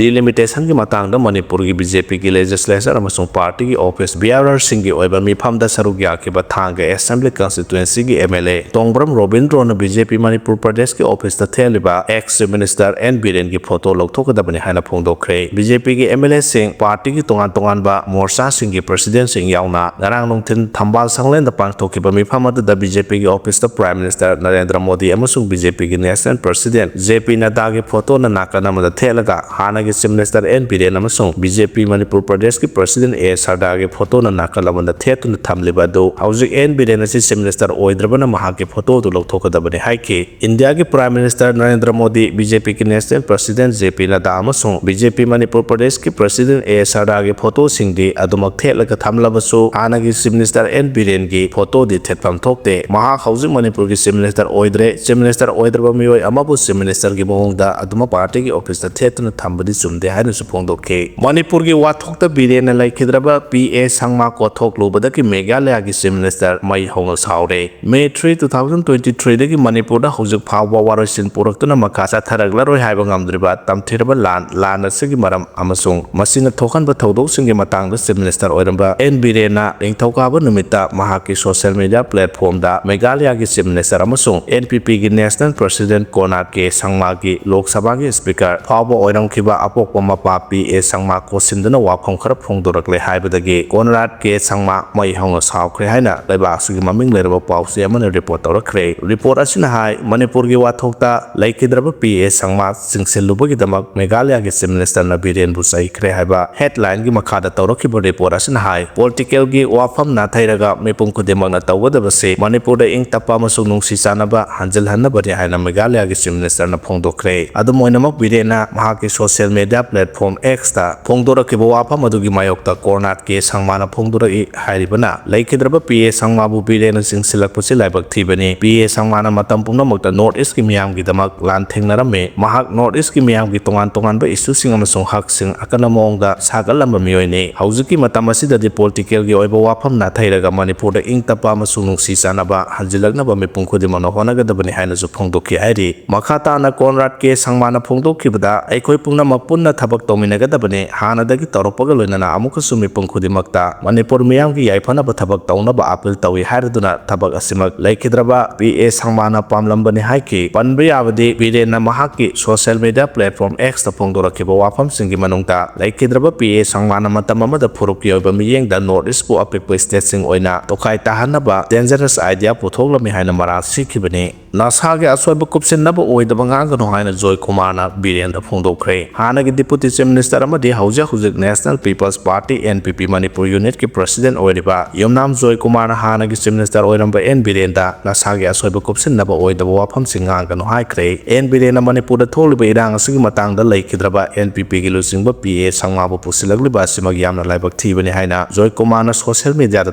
ꯗꯤꯂꯤꯃꯤꯇꯦꯁꯟꯒꯤ ꯃꯇꯥꯡꯗ ꯃꯅꯤꯄꯨꯔꯒꯤ ꯕꯤ ꯖꯦ ꯄꯤꯒꯤ ꯂꯦꯖꯤꯁꯂꯦꯆꯔ ꯑꯃꯁꯨꯡ ꯄꯥꯔꯇꯤꯒꯤ ꯑꯣꯐꯤꯁ ꯕꯤꯌꯥꯔꯔꯁꯤꯡꯒꯤ ꯑꯣꯏꯕ ꯃꯤꯐꯝꯗ ꯁꯔꯨꯛ ꯌꯥꯈꯤꯕ ꯊꯥꯡꯒ ꯑꯦꯁꯦꯝꯕ꯭ꯂꯤ ꯀꯟꯁꯇꯤꯇ꯭ꯋꯦꯟꯁꯤꯒꯤ ꯑꯦꯝ ꯑꯦꯜ ꯑꯦ ꯇꯣꯡꯕ꯭ꯔꯝ ꯔꯣꯕꯤꯟꯗ꯭ꯔꯣꯅ ꯕꯤ ꯖꯦ ꯄꯤ ꯃꯅꯤꯄꯨꯔ ꯄ꯭ꯔꯗꯦꯁꯀꯤ ꯑꯣꯐꯤꯁꯇ ꯊꯦꯠꯂꯤꯕ ꯑꯦꯛꯁ ꯆꯤꯐ ꯃꯤꯅꯤꯁꯇꯔ ꯑꯦꯟ ꯕꯤꯔꯦꯟꯒꯤ ꯐꯣꯇꯣ ꯂꯧꯊꯣꯛꯀꯗꯕꯅꯤ ꯍꯥꯏꯅ ꯐꯣꯡꯗꯣꯛꯈ꯭ꯔꯦ꯫ ꯕꯤ ꯖꯦ ꯄꯤꯒꯤ ꯑꯦꯝ ꯑꯦꯜ ꯑꯦꯁꯤꯡ, ꯄꯥꯔꯇꯤꯒꯤ ꯇꯣꯉꯥꯟ ꯇꯣꯉꯥꯟꯕ ꯃꯣꯔꯆꯥꯁꯤꯡꯒꯤ ꯄ꯭ꯔꯁꯤꯗꯦꯟꯁꯤꯡ ꯌꯥꯎꯅ ꯉꯔꯥꯡ ꯅꯨꯡꯊꯤꯜ ꯊꯝꯕꯥꯜ ꯁꯪꯂꯦꯟꯗ ꯄꯥꯡꯊꯣꯛꯈꯤꯕ ꯃꯤꯐꯝ ꯑꯗꯨꯗ ꯕꯤ ꯖꯦ ꯄꯤꯒꯤ ꯑꯣꯐꯤꯁꯇ ꯄ꯭ꯔꯥꯏꯝ ꯃꯤꯅꯤꯁꯇꯔ ꯅꯔꯦꯟꯗ꯭ꯔ ꯃꯣꯗꯤ ꯑꯃꯁꯨꯡ ꯕꯤ ꯖꯦ ꯄꯤꯒꯤ ꯅꯦꯁꯅꯦꯜ ꯄ꯭ꯔꯁꯤꯗꯦꯟ ꯖꯦ ꯄꯤ ꯅꯗ꯭ꯗꯥꯒꯤ ꯐꯣꯇꯣꯅ ꯅꯥꯀꯟ ꯑꯃꯗ ꯊꯦꯠꯂꯒ ꯍꯥꯟꯅꯒꯤ ꯆꯤꯐ ꯃꯤꯅꯤꯁꯇꯔ ꯑꯦꯟ ꯕꯤꯔꯦꯟ ꯑꯃꯁꯨꯡ ꯕꯤ ꯖꯦ ꯄꯤ ꯃꯅꯤꯄꯨꯔ ꯄ꯭ꯔꯗꯦꯁꯀꯤ ꯄ꯭ꯔꯁꯤꯗꯦꯟ ꯑꯦ ꯁꯔꯗꯥꯒꯤ ꯐꯣꯇꯣꯅ ꯅꯥꯀꯜ ꯑꯃꯗ ꯊꯦꯠꯇꯨꯅ ꯊꯝꯂꯤꯕ ꯑꯗꯨ ꯍꯧꯖꯤꯛ ꯑꯦꯟ ꯕꯤꯔꯦꯟ ꯑꯁꯤ ꯆꯤꯐ ꯃꯤꯅꯤꯁꯇꯔ ꯑꯣꯏꯗ꯭ꯔꯕꯅ ꯃꯍꯥꯛꯀꯤ ꯐꯣꯇꯣ ꯑꯗꯨ ꯂꯧꯊꯣꯛꯀꯗꯕꯅꯤ ꯍꯥꯏꯈꯤ꯫ ꯏꯟꯗꯤꯌꯥꯒꯤ prime minister Narendra Modi, B J ꯄꯤꯒꯤ ꯅꯦꯁꯅꯦꯜ ꯄ꯭ꯔꯁꯤꯗꯦꯟ ꯖꯦ ꯄꯤ ꯅꯗ꯭ꯗꯥ ꯑꯃꯁꯨꯡ ꯕꯤ ꯖꯦ ꯄꯤ ꯃꯅꯤꯄꯨꯔ ꯄ꯭ꯔꯗꯦꯁꯀꯤ ꯄ꯭ꯔꯁꯤꯗꯦꯟ ꯑꯦ ꯁꯔꯗꯥꯒꯤ ꯐꯣꯇꯣꯁꯤꯡꯗꯤ ꯑꯗꯨꯃꯛ ꯊꯦꯠꯂꯒ ꯊꯝꯂꯕꯁꯨ ꯍꯥꯟꯅꯒꯤ ꯆꯤꯐ ꯃꯤꯅꯤꯁꯇꯔ ꯑꯦꯟ ꯕꯤꯔꯦꯟꯒꯤ ꯐꯣꯇꯣꯗꯤ ꯊꯦꯠꯐꯝ ꯊꯣꯛꯇꯦ꯫ ꯃꯍꯥꯛ ꯍꯧꯖꯤꯛ ꯃꯅꯤꯄꯨꯔꯒꯤ ꯆꯤꯐ ꯃꯤꯅꯤꯁꯇꯔ ꯑꯣꯏꯗ꯭ꯔꯦ꯫ ꯆꯤꯐ ꯃꯤꯅꯤꯁꯇꯔ ꯑꯣꯏꯗ꯭ꯔꯕ ꯃꯤꯑꯣꯏ ꯑꯃꯕꯨ ꯆꯤꯐ ꯃꯤꯅꯤꯁꯇꯔꯒꯤ ꯃꯑꯣꯡꯗ ꯑꯗꯨꯃꯛ ꯄꯥꯔꯇꯤꯒꯤ ꯑꯣꯐꯤꯁꯇ ꯊꯦꯠꯇꯨꯅ ꯊꯝꯕꯗꯤ ꯆꯨꯝꯗꯦ ꯍꯥꯏꯅꯁꯨ ꯐꯣꯡꯗꯣꯛꯈꯤ꯫ ꯃꯅꯤꯄꯨꯔꯒꯤ ꯋꯥꯊꯣꯛꯇ ꯕꯤꯔꯦꯟꯅ ꯂꯩꯈꯤꯗ꯭ꯔꯕ ꯄꯤ ꯑꯦ ꯁꯪꯃꯥ ꯀꯣꯊꯣꯛꯂꯨꯕꯗꯒꯤ ꯃꯦꯘꯥꯂꯌꯥꯒꯤ ꯆꯤꯐ ꯃꯤꯅꯤꯁꯇꯔ ꯃꯩ ꯍꯧꯅ ꯁꯥꯎꯔꯦ꯫ May three, two thousand twenty ꯊ꯭ꯔꯤꯗꯒꯤ ꯃꯅꯤꯄꯨꯔꯗ ꯍꯧꯖꯤꯛ ꯐꯥꯎꯕ ꯋꯥꯔꯣꯏꯁꯤꯟ ꯄꯨꯔꯛꯇꯨꯅ ꯃꯈꯥ ꯆꯠꯊꯔꯛꯂꯔꯣꯏ ꯍꯥꯏꯕ ꯉꯝꯗ꯭ꯔꯤꯕ ꯇꯝꯊꯤꯔꯕ ꯂꯥꯟ, ꯂꯥꯟ ꯑꯁꯤꯒꯤ ꯃꯔꯝ ꯑꯃꯁꯨꯡ ꯃꯁꯤꯅ ꯊꯣꯛꯍꯟꯕ ꯊꯧꯗꯣꯛꯁꯤꯡꯒꯤ ꯃꯇꯥꯡꯗ ꯆꯤꯐ ꯃꯤꯅꯤꯁꯇꯔ ꯑꯣꯏꯔꯝꯕ ꯑꯦꯟ ꯕꯤꯔꯦꯟꯅ ꯅꯤꯡꯊꯧꯀꯥꯕ ꯅꯨꯃꯤꯠꯇ ꯃꯍꯥꯛꯀꯤ ꯁꯣꯁꯤꯌꯦꯜ ꯃꯤꯗꯤꯌꯥ ꯄ꯭ꯂꯦꯠꯐꯣꯝꯗ ꯃꯦꯘꯥꯂꯌꯥꯒꯤ ꯆꯤꯐ ꯃꯤꯅꯤꯁꯇꯔ ꯑꯃꯁꯨꯡ ꯑꯦꯟ ꯄꯤ ꯄꯤꯒꯤ ꯅꯦꯁꯅꯦꯜ ꯄ꯭ꯔꯁꯤꯗꯦꯟ ꯀꯣꯅꯥꯔꯗ ꯀꯦ ꯁꯪꯃꯥꯒꯤ ꯂꯣꯛ ꯁꯚꯥꯒꯤ ꯁ꯭ꯄꯤꯀꯔ ꯐꯥꯎꯕ ꯑꯣꯏꯔꯝꯈꯤꯕ ꯑꯄꯣꯛꯄ ꯃꯄꯥ ꯄꯤ ꯑꯦ ꯁꯪꯃꯥ ꯀꯣꯠꯁꯤꯟꯗꯨꯅ ꯋꯥꯐꯝ ꯈꯔ ꯐꯣꯡꯗꯣꯔꯛꯂꯦ ꯍꯥꯏꯕꯗꯒꯤ ꯀꯣꯅꯥꯔꯗ ꯀꯦ ꯁꯪꯃꯥ ꯃꯩ ꯍꯧꯅ ꯁꯥꯎꯈ꯭ꯔꯦ ꯍꯥꯏꯅ ꯂꯩꯕꯥꯛ ꯑꯁꯤꯒꯤ ꯃꯃꯤꯡ ꯂꯩꯔꯕ ꯄꯥꯎꯆꯦ ꯑꯃꯅ ꯔꯤꯄꯣꯔꯠ ꯇꯧꯔꯛꯈ꯭ꯔꯦ꯫ ꯔꯤꯄꯣꯔꯠ ꯑꯁꯤꯅ ꯍꯥꯏ, ꯃꯅꯤꯄꯨꯔꯒꯤ ꯋꯥꯊꯣꯛꯇ ꯂꯩꯈꯤꯗ꯭ꯔꯕ ꯄꯤ ꯑꯦ ꯁꯪꯃꯥ ꯆꯤꯡꯁꯤꯜꯂꯨꯕꯒꯤꯗꯃꯛ ꯃꯦꯘꯥꯂꯌꯥꯒꯤ ꯆꯤꯐ ꯃꯤꯅꯤꯁꯇꯔꯅ ꯕꯤꯔꯦꯟꯕꯨ ꯆꯩꯈ꯭ꯔꯦ ꯍꯥꯏꯕ ꯍꯦꯗꯂꯥꯏꯟꯒꯤ ꯃꯈꯥꯗ ꯇꯧꯔꯛꯈꯤꯕ ꯔꯤꯄꯣꯔꯠ ꯑꯁꯤꯅ ꯍꯥꯏ, ꯄꯣꯂꯤꯇꯤꯀꯦꯜꯒꯤ ꯋꯥꯐꯝ ꯅꯥꯊꯩꯔꯒ ꯃꯤꯄꯨꯝ ꯈꯨꯗꯤꯡꯃꯛꯅ ꯇꯧꯒꯗꯕꯁꯤ ꯃꯅꯤꯄꯨꯔꯗ ꯏꯪ ꯇꯞꯄ ꯑꯃꯁꯨꯡ ꯅꯨꯡꯁꯤ ꯆꯥꯟꯅꯕ ꯍꯟꯖꯤꯜꯍꯟꯅꯕꯅꯤ ꯍꯥꯏꯅ ꯃꯦꯘꯥꯂꯌꯥꯒꯤ ꯆꯤꯐ ꯃꯤꯅꯤꯁꯇꯔꯅ ꯐꯣꯡꯗꯣꯛꯈ꯭ꯔꯦ꯫ ꯑꯗꯨꯝ ꯑꯣꯏꯅꯃꯛ, ꯕꯤꯔꯦꯟꯅ ꯃꯍꯥꯛꯀꯤ ꯁꯣꯁꯤꯌꯦꯜ ꯃꯤꯗꯤꯌꯥ ꯄ꯭ꯂꯦꯠꯐꯣꯝ ꯑꯦꯛꯁꯇ ꯐꯣꯡꯗꯣꯔꯛꯈꯤꯕ ꯋꯥꯐꯝ ꯑꯗꯨꯒꯤ ꯃꯥꯌꯣꯛꯇ ꯀꯣꯔꯅꯥꯠ ꯀꯦ ꯁꯪꯃꯥꯅ ꯐꯣꯡꯗꯣꯔꯛꯏ ꯍꯥꯏꯔꯤꯕꯅ, ꯂꯩꯈꯤꯗ꯭ꯔꯕ ꯄꯤ ꯑꯦ ꯁꯪꯃꯥꯕꯨ ꯕꯤꯔꯦꯟꯅ ꯆꯤꯡꯁꯤꯜꯂꯛꯄꯁꯤ ꯂꯥꯏꯕꯛ ꯊꯤꯕꯅꯤ꯫ ꯄꯤ ꯑꯦ ꯁꯪꯃꯥꯅ ꯃꯇꯝ ꯄꯨꯝꯅꯃꯛꯇ ꯅꯣꯔꯠ ꯏꯁꯀꯤ ꯃꯤꯌꯥꯝꯒꯤꯗꯃꯛ ꯂꯥꯟꯊꯦꯡꯅꯔꯝꯃꯤ꯫ ꯃꯍꯥꯛ ꯅꯣꯔꯠ ꯏꯁꯀꯤ ꯃꯤꯌꯥꯝꯒꯤ ꯇꯣꯉꯥꯟ ꯇꯣꯉꯥꯟꯕ ꯏꯁꯨꯁꯤꯡ ꯑꯃꯁꯨꯡ ꯍꯛꯁꯤꯡ ꯑꯀꯟꯕ ꯃꯑꯣꯡꯗ ꯁꯥꯒꯠꯂꯝꯕ ꯃꯤꯑꯣꯏꯅꯤ꯫ ꯍꯧꯖꯤꯛꯀꯤ ꯃꯇꯝ ꯑꯁꯤꯗꯗꯤ ꯄꯣꯂꯤꯇꯤꯀꯦꯜꯒꯤ ꯑꯣꯏꯕ ꯋꯥꯐꯝ ꯅꯥꯊꯩꯔꯒ ꯃꯅꯤꯄꯨꯔꯗ ꯏꯪ ꯇꯞꯄ ꯑꯃꯁꯨꯡ ꯅꯨꯡꯁꯤ ꯆꯥꯟꯅꯕ ꯍꯟꯖꯤꯜꯂꯛꯅꯕ ꯃꯤꯄꯨꯝ ꯈꯨꯗꯤꯡꯃꯛꯅ ꯍꯣꯠꯅꯒꯗꯕꯅꯤ ꯍꯥꯏꯅꯁꯨ ꯐꯣꯡꯗꯣꯛꯈꯤ ꯍꯥꯏꯔꯤ꯫ ꯃꯈꯥ ꯇꯥꯅ ꯀꯣꯟꯔꯥꯗ ꯀꯦ ꯑꯦ ꯁꯪꯃꯥꯅ ꯐꯣꯡꯗꯣꯛꯈꯤꯕꯗ, "ꯑꯩꯈꯣꯏ ꯄꯨꯝꯅꯃꯛ ꯄꯨꯟꯅ ꯊꯕꯛ ꯇꯧꯃꯤꯟꯅꯒꯗꯕꯅꯤ, ꯍꯥꯟꯅꯗꯒꯤ ꯇꯧꯔꯛꯄꯒ ꯂꯣꯏꯅꯅ ꯑꯃꯨꯛꯀꯁꯨ ꯃꯤꯄꯨꯝ ꯈꯨꯗꯤꯡꯃꯛꯇ ꯃꯅꯤꯄꯨꯔ ꯃꯤꯌꯥꯝꯒꯤ ꯌꯥꯏꯐꯅꯕ ꯊꯕꯛ ꯇꯧꯅꯕ ꯑꯥꯄꯤꯜ ꯇꯧꯏ" ꯍꯥꯏꯔꯗꯨꯅ ꯊꯕꯛ ꯑꯁꯤꯃꯛ ꯂꯩꯈꯤꯗ꯭ꯔꯕ ꯄꯤ ꯑꯦ ꯁꯪꯃꯥꯅ ꯄꯥꯝꯂꯝꯕꯅꯤ ꯍꯥꯏꯈꯤ꯫ ꯄꯟꯕ ꯌꯥꯕꯗꯤ, ꯕꯤꯔꯦꯟꯅ ꯃꯍꯥꯛꯀꯤ ꯁꯣꯁꯤꯌꯦꯜ ꯃꯤꯗꯤꯌꯥ ꯄ꯭ꯂꯦꯠꯐꯣꯔꯝ ꯑꯦꯛꯁꯇ ꯐꯣꯡꯗꯣꯔꯛꯈꯤꯕ ꯋꯥꯐꯝꯁꯤꯡꯒꯤ ꯃꯅꯨꯡꯗ ꯂꯩꯈꯤꯗ꯭ꯔꯕ ꯄꯤ ꯑꯦ ꯁꯪꯃꯥꯅ ꯃꯇꯝ ꯑꯃꯗ ꯐꯨꯔꯨꯞꯀꯤ ꯑꯣꯏꯕ ꯃꯤꯠꯌꯦꯡꯗ ꯅꯣꯔꯠ ꯏꯁꯄꯨ ꯑꯄꯤꯛꯄ ꯁ꯭ꯇꯦꯠꯁꯤꯡ ꯑꯣꯏꯅ ꯇꯣꯈꯥꯏ ꯇꯥꯍꯟꯅꯕ ꯗꯦꯟꯖꯔꯁ ꯑꯥꯏꯗꯤꯌꯥ ꯄꯨꯊꯣꯛꯂꯝꯃꯤ ꯍꯥꯏꯅ ꯃꯔꯥꯜ ꯁꯤꯈꯤꯕꯅꯤ꯫ "ꯅꯁꯥꯒꯤ ꯑꯁꯣꯏꯕ ꯀꯨꯞꯁꯤꯟꯅꯕ ꯑꯣꯏꯗꯕ ꯉꯥꯡꯒꯅꯨ" ꯍꯥꯏꯅ ꯖꯣꯏ ꯀꯨꯃꯥꯔꯅ ꯕꯤꯔꯦꯟꯗ ꯐꯣꯡꯗꯣꯛꯈ꯭ꯔꯦ꯫ ꯍꯥꯟꯅꯒꯤ ꯗꯤꯄꯨꯇꯤ ꯆꯤꯐ ꯃꯤꯅꯤꯁꯇꯔ ꯑꯃꯗꯤ ꯍꯧꯖꯤꯛ ꯍꯧꯖꯤꯛ national people's party, N P P, Manipur ꯌꯨꯅꯤꯠꯀꯤ ꯄ꯭ꯔꯁꯤꯗꯦꯟꯠ ꯑꯣꯏꯔꯤꯕ ꯌꯨꯝꯅꯥꯝ ꯖꯣꯏ ꯀꯨꯃꯥꯔꯅ ꯍꯥꯟꯅꯒꯤ ꯆꯤꯐ ꯃꯤꯅꯤꯁꯇꯔ ꯑꯣꯏꯔꯝꯕ ꯑꯦꯟ ꯕꯤꯔꯦꯟꯗ ꯅꯁꯥꯒꯤ ꯑꯁꯣꯏꯕ ꯀꯨꯞꯁꯤꯟꯅꯕ ꯑꯣꯏꯗꯕ ꯋꯥꯐꯝꯁꯤꯡ ꯉꯥꯡꯒꯅꯨ ꯍꯥꯏꯈ꯭ꯔꯦ꯫ ꯑꯦꯟ ꯕꯤꯔꯦꯟꯅ ꯃꯅꯤꯄꯨꯔꯗ ꯊꯣꯛꯂꯤꯕ ꯏꯔꯥꯡ ꯑꯁꯤꯒꯤ ꯃꯇꯥꯡꯗ ꯂꯩꯈꯤꯗ꯭ꯔꯕ ꯑꯦꯟ ꯄꯤ ꯄꯤꯒꯤ ꯂꯨꯆꯤꯡꯕ ꯄꯤ ꯑꯦ ꯁꯪꯃꯥꯕꯨ ꯄꯨꯁꯤꯜꯂꯛꯂꯤꯕ ꯑꯁꯤꯃꯛ ꯌꯥꯝꯅ ꯂꯥꯏꯕꯛ ꯊꯤꯕꯅꯤ ꯍꯥꯏꯅ ꯖꯣꯏ ꯀꯨꯃꯥꯔꯅ ꯁꯣꯁꯤꯌꯦꯜ ꯃꯤꯗꯤꯌꯥꯗ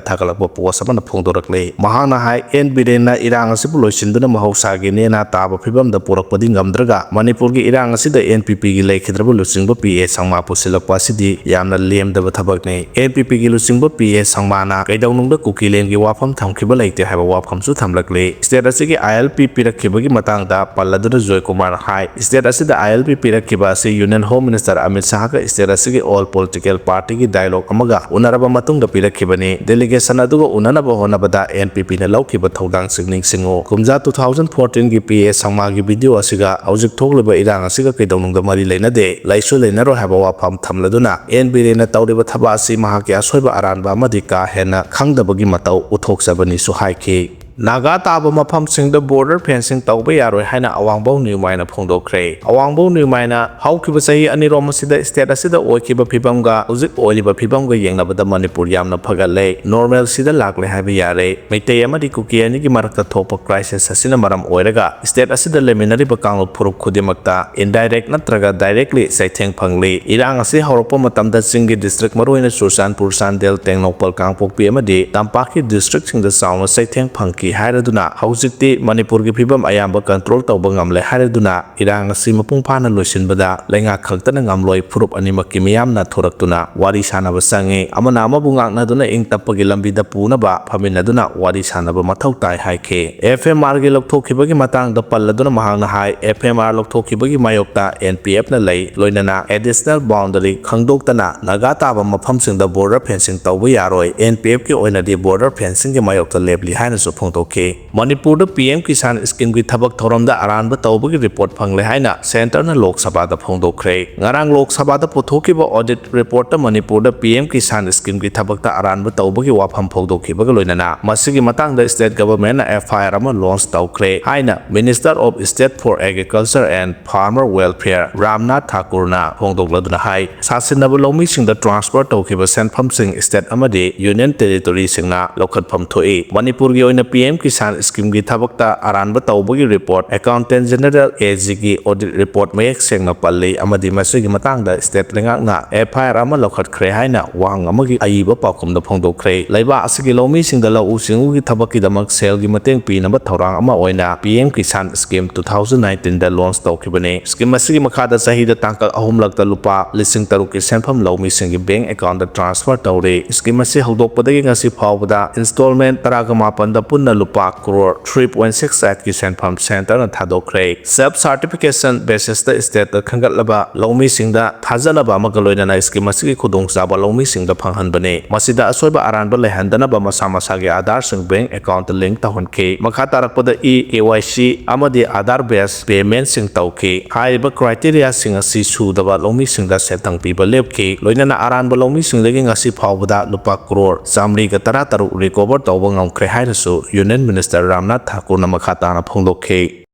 ꯊꯥꯒꯠꯂꯛꯄ ꯄꯣꯁ ꯑꯃꯅ ꯐꯣꯡꯗꯣꯔꯛꯂꯤ꯫ ꯃꯍꯥꯛꯅ ꯍꯥꯏ, "ꯑꯦꯟ ꯕꯤꯔꯦꯟꯅ ꯏꯔꯥꯡ ꯑꯁꯤꯕꯨ ꯂꯣꯏꯁꯤꯟꯗꯨꯅ ꯃꯍꯧꯁꯥꯒꯤ ꯅꯦꯅꯥ ꯇꯥꯕ ꯐꯤꯕꯝꯗ ꯄꯨꯔꯛꯄꯗꯤ ꯉꯝꯗ꯭ꯔꯒ, ꯃꯅꯤꯄꯨꯔꯒꯤ ꯏꯔꯥꯡ ꯑꯁꯤꯗ ꯑꯦꯟ ꯄꯤ ꯄꯤꯒꯤ ꯂꯩꯈꯤꯗ꯭ꯔꯕ ꯂꯨꯆꯤꯡꯕ ꯄꯤ ꯑꯦ ꯁꯪꯃꯥ ꯄꯨꯁꯤꯜꯂꯛꯄ ꯑꯁꯤꯗꯤ ꯌꯥꯝꯅ ꯂꯦꯝꯗꯕ ꯊꯕꯛꯅꯤ꯫ ꯑꯦꯟ ꯄꯤ ꯄꯤꯒꯤ ꯂꯨꯆꯤꯡꯕ ꯄꯤ ꯑꯦ ꯁꯪꯃꯥꯅ ꯀꯩꯗꯧꯅꯨꯡꯗ ꯀꯨꯀꯤꯂꯦꯟꯒꯤ ꯋꯥꯐꯝ ꯊꯝꯈꯤꯕ ꯂꯩꯇꯦ" ꯍꯥꯏꯕ ꯋꯥꯐꯝꯁꯨ ꯊꯝꯂꯛꯂꯤ꯫ ꯁ꯭ꯇꯦꯠ ꯑꯁꯤꯒꯤ ꯑꯥꯏ ꯑꯦꯜ ꯄꯤ ꯄꯤꯔꯛꯈꯤꯕꯒꯤ ꯃꯇꯥꯡꯗ ꯄꯜꯂꯗꯨꯅ ꯖꯣꯏ ꯀꯨꯃꯥꯔꯅ ꯍꯥꯏ, ꯁ꯭ꯇꯦꯠ ꯑꯁꯤꯗ ꯑꯥꯏ ꯑꯦꯜ ꯄꯤ ꯄꯤꯔꯛꯈꯤꯕ ꯑꯁꯤ ꯌꯨꯅꯤꯌꯟ ꯍꯣꯝ ꯃꯤꯅꯤꯁꯇꯔ ꯑꯃꯤꯠ ꯁꯥꯍꯒ ꯁ꯭ꯇꯦꯠ ꯑꯁꯤꯒꯤ ꯑꯣꯜ ꯄꯣꯂꯤꯇꯤꯀꯦꯜ ꯄꯥꯔꯇꯤꯒꯤ ꯗꯥꯏꯂꯣꯒ ꯑꯃꯒ ꯎꯅꯔꯕ ꯃꯇꯨꯡꯗ ꯄꯤꯔꯛꯈꯤꯕꯅꯤ꯫ ꯗꯦꯂꯤꯒꯦꯁꯟ ꯑꯗꯨꯒ ꯎꯅꯅꯕ ꯍꯣꯠꯅꯕꯗ ꯑꯦꯟ ꯄꯤ ꯄꯤꯅ ꯂꯧꯈꯤꯕ ꯊꯧꯗꯥꯡꯁꯤꯡ ꯅꯤꯡꯁꯤꯡꯉꯨ꯫ ꯀꯨꯝꯖꯥ ꯇꯨ ꯊꯥꯎꯖꯟ ꯐꯣꯔꯇꯤꯟꯒꯤ ꯄꯤ ꯑꯦ ꯁꯪꯃꯥꯒꯤ ꯚꯤꯗꯤꯑꯣ ꯑꯁꯤꯒ ꯍꯧꯖꯤꯛ ꯊꯣꯛꯂꯤꯕ ꯏꯔꯥꯡ ꯑꯁꯤꯒ ꯀꯩꯗꯧꯅꯨꯡꯗ ꯃꯔꯤ ꯂꯩꯅꯗꯦ, ꯂꯩꯁꯨ ꯂꯩꯅꯔꯣꯏ ꯍꯥꯏꯕ ꯋꯥꯐꯝ ꯊꯝꯂꯗꯨꯅ, ꯑꯦꯟ ꯕꯤꯔꯦꯟꯅ ꯇꯧꯔꯤꯕ ꯊꯕꯛ ꯑꯁꯤ ꯃꯍꯥꯛꯀꯤ ꯑꯁꯣꯏꯕ ꯑꯔꯥꯟꯕ ꯑꯃꯗꯤ ꯀꯥ ꯍꯦꯟꯅ ꯈꯪꯗꯕꯒꯤ ꯃꯇꯧ ꯎꯠꯊꯣꯛꯆꯕꯅꯤꯁꯨ ꯍꯥꯏꯈꯤ꯫ ꯅꯥꯒꯥ ꯇꯥꯕ ꯃꯐꯝꯁꯤꯡꯗ ꯕꯣꯔꯗꯔ ꯐꯦꯟꯁꯤꯡ ꯇꯧꯕ ꯌꯥꯔꯣꯏ ꯍꯥꯏꯅ ꯑꯋꯥꯡꯕꯧ ꯅ꯭ꯌꯨꯃꯥꯏꯅ ꯐꯣꯡꯗꯣꯛꯈ꯭ꯔꯦ꯫ ꯑꯋꯥꯡꯕꯧ ꯅ꯭ꯌꯨꯃꯥꯏꯅ ꯍꯧꯈꯤꯕ ꯆꯍꯤ ꯑꯅꯤꯔꯣꯝ ꯑꯁꯤꯗ ꯁ꯭ꯇꯦꯠ ꯑꯁꯤꯗ ꯑꯣꯏꯈꯤꯕ ꯐꯤꯕꯝꯒ ꯍꯧꯖꯤꯛ ꯑꯣꯏꯔꯤꯕ ꯐꯤꯕꯝꯒ ꯌꯦꯡꯅꯕꯗ ꯃꯅꯤꯄꯨꯔ ꯌꯥꯝꯅ ꯐꯒꯠꯂꯦ, ꯅꯣꯔꯃꯦꯜꯁꯤꯗ ꯂꯥꯛꯂꯦ ꯍꯥꯏꯕ ꯌꯥꯔꯦ꯫ ꯃꯩꯇꯩ ꯑꯃꯗꯤ ꯀꯨꯀꯤ ꯑꯅꯤꯒꯤ ꯃꯔꯛꯇ ꯊꯣꯛꯄ ꯀ꯭ꯔꯥꯏꯁꯤꯁ ꯑꯁꯤꯅ ꯃꯔꯝ ꯑꯣꯏꯔꯒ ꯁ꯭ꯇꯦꯠ ꯑꯁꯤꯗ ꯂꯩꯃꯤꯟꯅꯔꯤꯕ ꯀꯥꯡꯂꯨꯞ ꯐꯨꯔꯨꯞ ꯈꯨꯗꯤꯡꯃꯛꯇ ꯏꯟꯗꯥꯏꯔꯦꯛ ꯅꯠꯇ꯭ꯔꯒ ꯗꯥꯏꯔꯦꯛꯂꯤ ꯆꯩꯊꯦꯡ ꯐꯪꯂꯤ꯫ ꯏꯔꯥꯡ ꯑꯁꯤ ꯍꯧꯔꯛꯄ ꯃꯇꯝꯗ ꯆꯤꯡꯒꯤ ꯗꯤꯁꯇ꯭ꯔꯤꯛ, ꯃꯔꯨꯑꯣꯏꯅ ꯆꯨꯔꯆꯥꯟꯄꯨꯔ, ꯆꯥꯟꯗꯦꯜ, ꯇꯦꯡꯅꯧꯄꯜ, ꯀꯥꯡꯄꯣꯛꯄꯤ ꯑꯃꯗꯤ ꯇꯝꯄꯥꯛꯀꯤ ꯗꯤꯁꯇ꯭ꯔꯤꯛꯁꯤꯡꯗ ꯆꯥꯎꯅ ꯆꯩꯊꯦꯡ ꯐꯪꯈꯤ꯫ ꯍꯥꯏꯔꯗꯨꯅ ꯍꯧꯖꯤꯛꯇꯤ ꯃꯅꯤꯄꯨꯔꯒꯤ ꯐꯤꯕꯝ ꯑꯌꯥꯝꯕ ꯀꯟꯇ꯭ꯔꯣꯜ ꯇꯧꯕ ꯉꯝꯂꯦ ꯍꯥꯏꯔꯗꯨꯅ ꯏꯔꯥꯡ ꯑꯁꯤ ꯃꯄꯨꯡ ꯐꯥꯅ ꯂꯣꯏꯁꯤꯟꯕꯗ ꯂꯩꯉꯥꯛ ꯈꯛꯇꯅ ꯉꯝꯂꯣꯏ, ꯐꯨꯔꯨꯞ ꯑꯅꯤꯃꯛꯀꯤ ꯃꯤꯌꯥꯝꯅ ꯊꯣꯔꯛꯇꯨꯅ ꯋꯥꯔꯤ ꯁꯥꯟꯅꯕ ꯆꯪꯉꯤ꯫ ꯑꯃꯅ ꯑꯃꯕꯨ ꯉꯥꯛꯅꯗꯨꯅ ꯏꯪ ꯇꯞꯄꯒꯤ ꯂꯝꯕꯤꯗ ꯄꯨꯅꯕ ꯐꯝꯃꯤꯟꯅꯗꯨꯅ ꯋꯥꯔꯤ ꯁꯥꯟꯅꯕ ꯃꯊꯧ ꯇꯥꯏ ꯍꯥꯏꯈꯤ꯫ ꯑꯦꯐ ꯑꯦꯝ ꯑꯥꯔꯒꯤ ꯂꯧꯊꯣꯛꯈꯤꯕꯒꯤ ꯃꯇꯥꯡꯗ ꯄꯜꯂꯗꯨꯅ ꯃꯍꯥꯛꯅ ꯍꯥꯏ, ꯑꯦꯐ ꯑꯦꯝ ꯑꯥꯔ ꯂꯧꯊꯣꯛꯈꯤꯕꯒꯤ ꯃꯥꯌꯣꯛꯇ ꯑꯦꯟ ꯄꯤ ꯑꯦꯐꯅ ꯂꯩ, ꯂꯣꯏꯅꯅ ꯑꯦꯗꯤꯁꯅꯦꯜ ꯕꯥꯎꯟꯗꯔꯤ ꯈꯪꯗꯣꯛꯇꯅ ꯅꯥꯒꯥ ꯇꯥꯕ ꯃꯐꯝꯁꯤꯡꯗ ꯕꯣꯔꯗꯔ ꯐꯦꯟꯁꯤꯡ ꯇꯧꯕ ꯌꯥꯔꯣꯏ, ꯑꯦꯟ ꯄꯤ ꯑꯦꯐꯀꯤ ꯑꯣꯏꯅꯗꯤ ꯕꯣꯔꯗꯔ ꯐꯦꯟꯁꯤꯡꯒꯤ ꯃꯥꯌꯣꯛꯇ ꯂꯦꯞꯂꯤ ꯍꯥꯏꯅꯁꯨ ꯐꯣꯡꯗꯣꯛꯈꯤ꯫ ꯃꯅꯤꯄꯨꯔꯗ ꯄꯤ ꯑꯦꯝ ꯀꯤꯁꯥꯟ ꯁ꯭ꯀꯤꯝꯒꯤ ꯊꯕꯛ ꯊꯧꯔꯝꯗ ꯑꯔꯥꯟꯕ ꯇꯧꯕꯒꯤ ꯔꯤꯄꯣꯔꯠ ꯐꯪꯂꯦ ꯍꯥꯏꯅ ꯁꯦꯟꯇꯔꯅ ꯂꯣꯛ ꯁꯚꯥꯗ ꯐꯣꯡꯗꯣꯛꯈ꯭ꯔꯦ꯫ ꯉꯔꯥꯡ ꯂꯣꯛ ꯁꯚꯥꯗ ꯄꯨꯊꯣꯛꯈꯤꯕ ꯑꯣꯗꯤꯠ ꯔꯤꯄꯣꯔꯠꯇ ꯃꯅꯤꯄꯨꯔꯗ ꯄꯤ ꯑꯦꯝ ꯀꯤꯁꯥꯟ ꯁ꯭ꯀꯤꯝꯒꯤ ꯊꯕꯛꯇ ꯑꯔꯥꯟꯕ ꯇꯧꯕꯒꯤ ꯋꯥꯐꯝ ꯐꯣꯡꯗꯣꯛꯈꯤꯕꯒ ꯂꯣꯏꯅꯅ ꯃꯁꯤꯒꯤ ꯃꯇꯥꯡꯗ ꯁ꯭ꯇꯦꯠ ꯒꯚꯔꯟꯃꯦꯟꯠꯅ ꯑꯦꯐ ꯑꯥꯏ ꯑꯥꯔ ꯑꯃ ꯂꯣꯟꯆ ꯇꯧꯈ꯭ꯔꯦ ꯍꯥꯏꯅ Minister of State for Agriculture and Farmer Welfare Ramnath ꯊꯥꯀꯨꯔꯅ ꯐꯣꯡꯗꯣꯛꯂꯗꯨꯅ ꯍꯥꯏ, ꯁꯥꯁꯤꯟꯅꯕ ꯂꯧꯃꯤꯁꯤꯡꯗ ꯇ꯭ꯔꯥꯟꯁꯐꯔ ꯇꯧꯈꯤꯕ ꯁꯦꯟꯐꯝꯁꯤꯡ ꯁ꯭ꯇꯦꯠ ꯑꯃꯗꯤ ꯌꯨꯅꯤꯌꯟ ꯇꯦꯔꯤꯇꯣꯔꯤꯁꯤꯡꯅ ꯂꯧꯈꯠꯐꯝ ꯊꯣꯛꯏ꯫ ꯃꯅꯤꯄꯨꯔꯒꯤ ꯑꯣꯏꯅ ꯄꯤ ꯑꯦꯝ ꯀꯤꯁꯥꯟ ꯁ꯭ꯀꯤꯝꯒꯤ ꯊꯕꯛꯇ ꯑꯔꯥꯟꯕ ꯇꯧꯕꯒꯤ ꯔꯤꯄꯣꯔꯠ ꯑꯦꯀꯥꯎꯟꯇꯦꯟꯠ ꯖꯦꯅꯔꯦꯜ, ꯑꯦ ꯖꯤꯒꯤ ꯑꯣꯗꯤꯠ ꯔꯤꯄꯣꯔꯠ ꯃꯌꯦꯛ ꯁꯦꯡꯅ ꯄꯜꯂꯤ ꯑꯃꯗꯤ ꯃꯁꯤꯒꯤ ꯃꯇꯥꯡꯗ ꯁ꯭ꯇꯦꯠ ꯂꯩꯉꯥꯛꯅ ꯑꯦꯐ ꯑꯥꯏ ꯑꯥꯔ ꯑꯃ ꯂꯧꯈꯠꯈ꯭ꯔꯦ ꯍꯥꯏꯅ ꯋꯥꯍꯪ ꯑꯃꯒꯤ ꯑꯏꯕ ꯄꯥꯎꯈꯨꯝꯗ ꯐꯣꯡꯗꯣꯛꯈ꯭ꯔꯦ꯫ ꯂꯩꯕꯥꯛ ꯑꯁꯤꯒꯤ ꯂꯧꯃꯤꯁꯤꯡꯗ ꯂꯧꯎ ꯁꯤꯡꯎꯒꯤ ꯊꯕꯛꯀꯤꯗꯃꯛ ꯁꯦꯜꯒꯤ ꯃꯇꯦꯡ ꯄꯤꯅꯕ ꯊꯧꯔꯥꯡ ꯑꯃ ꯑꯣꯏꯅ P M Kisan scheme two thousand ꯅꯥꯏꯟꯇꯤꯟꯗ ꯂꯣꯟꯆ ꯇꯧꯈꯤꯕꯅꯤ꯫ ꯁ꯭ꯀꯤꯝ ꯑꯁꯤꯒꯤ ꯃꯈꯥꯗ ꯆꯍꯤꯗ ꯇꯥꯡꯀꯛ ꯑꯍꯨꯝꯂꯛꯇ ꯂꯨꯄꯥ ꯂꯤꯁꯤꯡ ꯇꯔꯨꯛꯀꯤ ꯁꯦꯟꯐꯝ ꯂꯧꯃꯤꯁꯤꯡꯒꯤ ꯕꯦꯡꯛ ꯑꯦꯀꯥꯎꯟꯠꯇ ꯇ꯭ꯔꯥꯟꯁꯐꯔ ꯇꯧꯔꯤ꯫ ꯁ꯭ꯀꯤꯝ ꯑꯁꯤ ꯍꯧꯗꯣꯛꯄꯗꯒꯤ ꯉꯁꯤ ꯐꯥꯎꯕꯗ ꯏꯟꯁꯇꯣꯜꯃꯦꯟꯠ ꯇꯔꯥꯒ ꯃꯥꯄꯟꯗ ꯄꯨꯟꯅ ꯂꯨꯄꯥ ꯀ꯭ꯔꯣꯔ ꯊ꯭ꯔꯤ ꯄꯣꯏꯟꯠ ꯁꯤꯛꯁ ꯑꯩꯠꯀꯤ ꯁꯦꯟꯐꯝ ꯁꯦꯟꯇꯔꯅ ꯊꯥꯗꯣꯛꯈ꯭ꯔꯦ꯫ ꯁꯦꯜꯐ ꯁꯥꯔꯇꯤꯐꯤꯀꯦꯁꯟ ꯕꯦꯁꯤꯁꯇ ꯁ꯭ꯇꯦꯠꯇ ꯈꯟꯒꯠꯂꯕ ꯂꯧꯃꯤꯁꯤꯡꯗ ꯊꯥꯖꯅꯕ ꯑꯃꯒ ꯂꯣꯏꯅꯅ ꯁ꯭ꯀꯤꯝ ꯑꯁꯤꯒꯤ ꯈꯨꯗꯣꯡꯆꯥꯕ ꯂꯧꯃꯤꯁꯤꯡꯗ ꯐꯪꯍꯟꯕꯅꯤ꯫ ꯃꯁꯤꯗ ꯑꯁꯣꯏꯕ ꯑꯔꯥꯟꯕ ꯂꯩꯍꯟꯗꯅꯕ ꯃꯁꯥ ꯃꯁꯥꯒꯤ ꯑꯥꯙꯥꯔꯁꯤꯡ ꯕꯦꯡꯛ ꯑꯦꯀꯥꯎꯟꯠꯇ ꯂꯤꯡꯛ ꯇꯧꯍꯟꯈꯤ꯫ ꯃꯈꯥ ꯇꯥꯔꯛꯄꯗ ꯏ ꯀꯦ ꯋꯥꯏ ꯁꯤ ꯑꯃꯗꯤ ꯑꯥꯙꯥꯔ ꯕꯦꯁ ꯄꯦꯃꯦꯟꯠꯁꯤꯡ ꯇꯧꯈꯤ꯫ ꯍꯥꯏꯔꯤꯕ ꯀ꯭ꯔꯥꯏꯇꯦꯔꯤꯌꯥꯁꯤꯡ ꯑꯁꯤ ꯁꯨꯗꯕ ꯂꯧꯃꯤꯁꯤꯡꯗ ꯁꯦꯟꯊꯪ ꯄꯤꯕ ꯂꯦꯞꯈꯤ꯫ ꯂꯣꯏꯅꯅ ꯑꯔꯥꯟꯕ ꯂꯧꯃꯤꯁꯤꯡꯗꯒꯤ ꯉꯁꯤ ꯐꯥꯎꯕꯗ ꯂꯨꯄꯥ ꯀ꯭ꯔꯣꯔ ꯆꯥꯃꯔꯤꯒ ꯇꯔꯥꯇꯔꯨꯛ ꯔꯤꯀꯣꯚꯔ ꯇꯧꯕ ꯉꯝꯈ꯭ꯔꯦ ꯍꯥꯏꯅꯁꯨ ꯌꯨꯅꯤꯌꯟ ꯃꯤꯅꯤꯁꯇꯔ ꯔꯥꯝꯅꯥꯊ ꯊꯥꯀꯨꯔꯅ ꯃꯈꯥ ꯇꯥꯅ ꯐꯣꯡꯗꯣꯛꯈꯤ꯫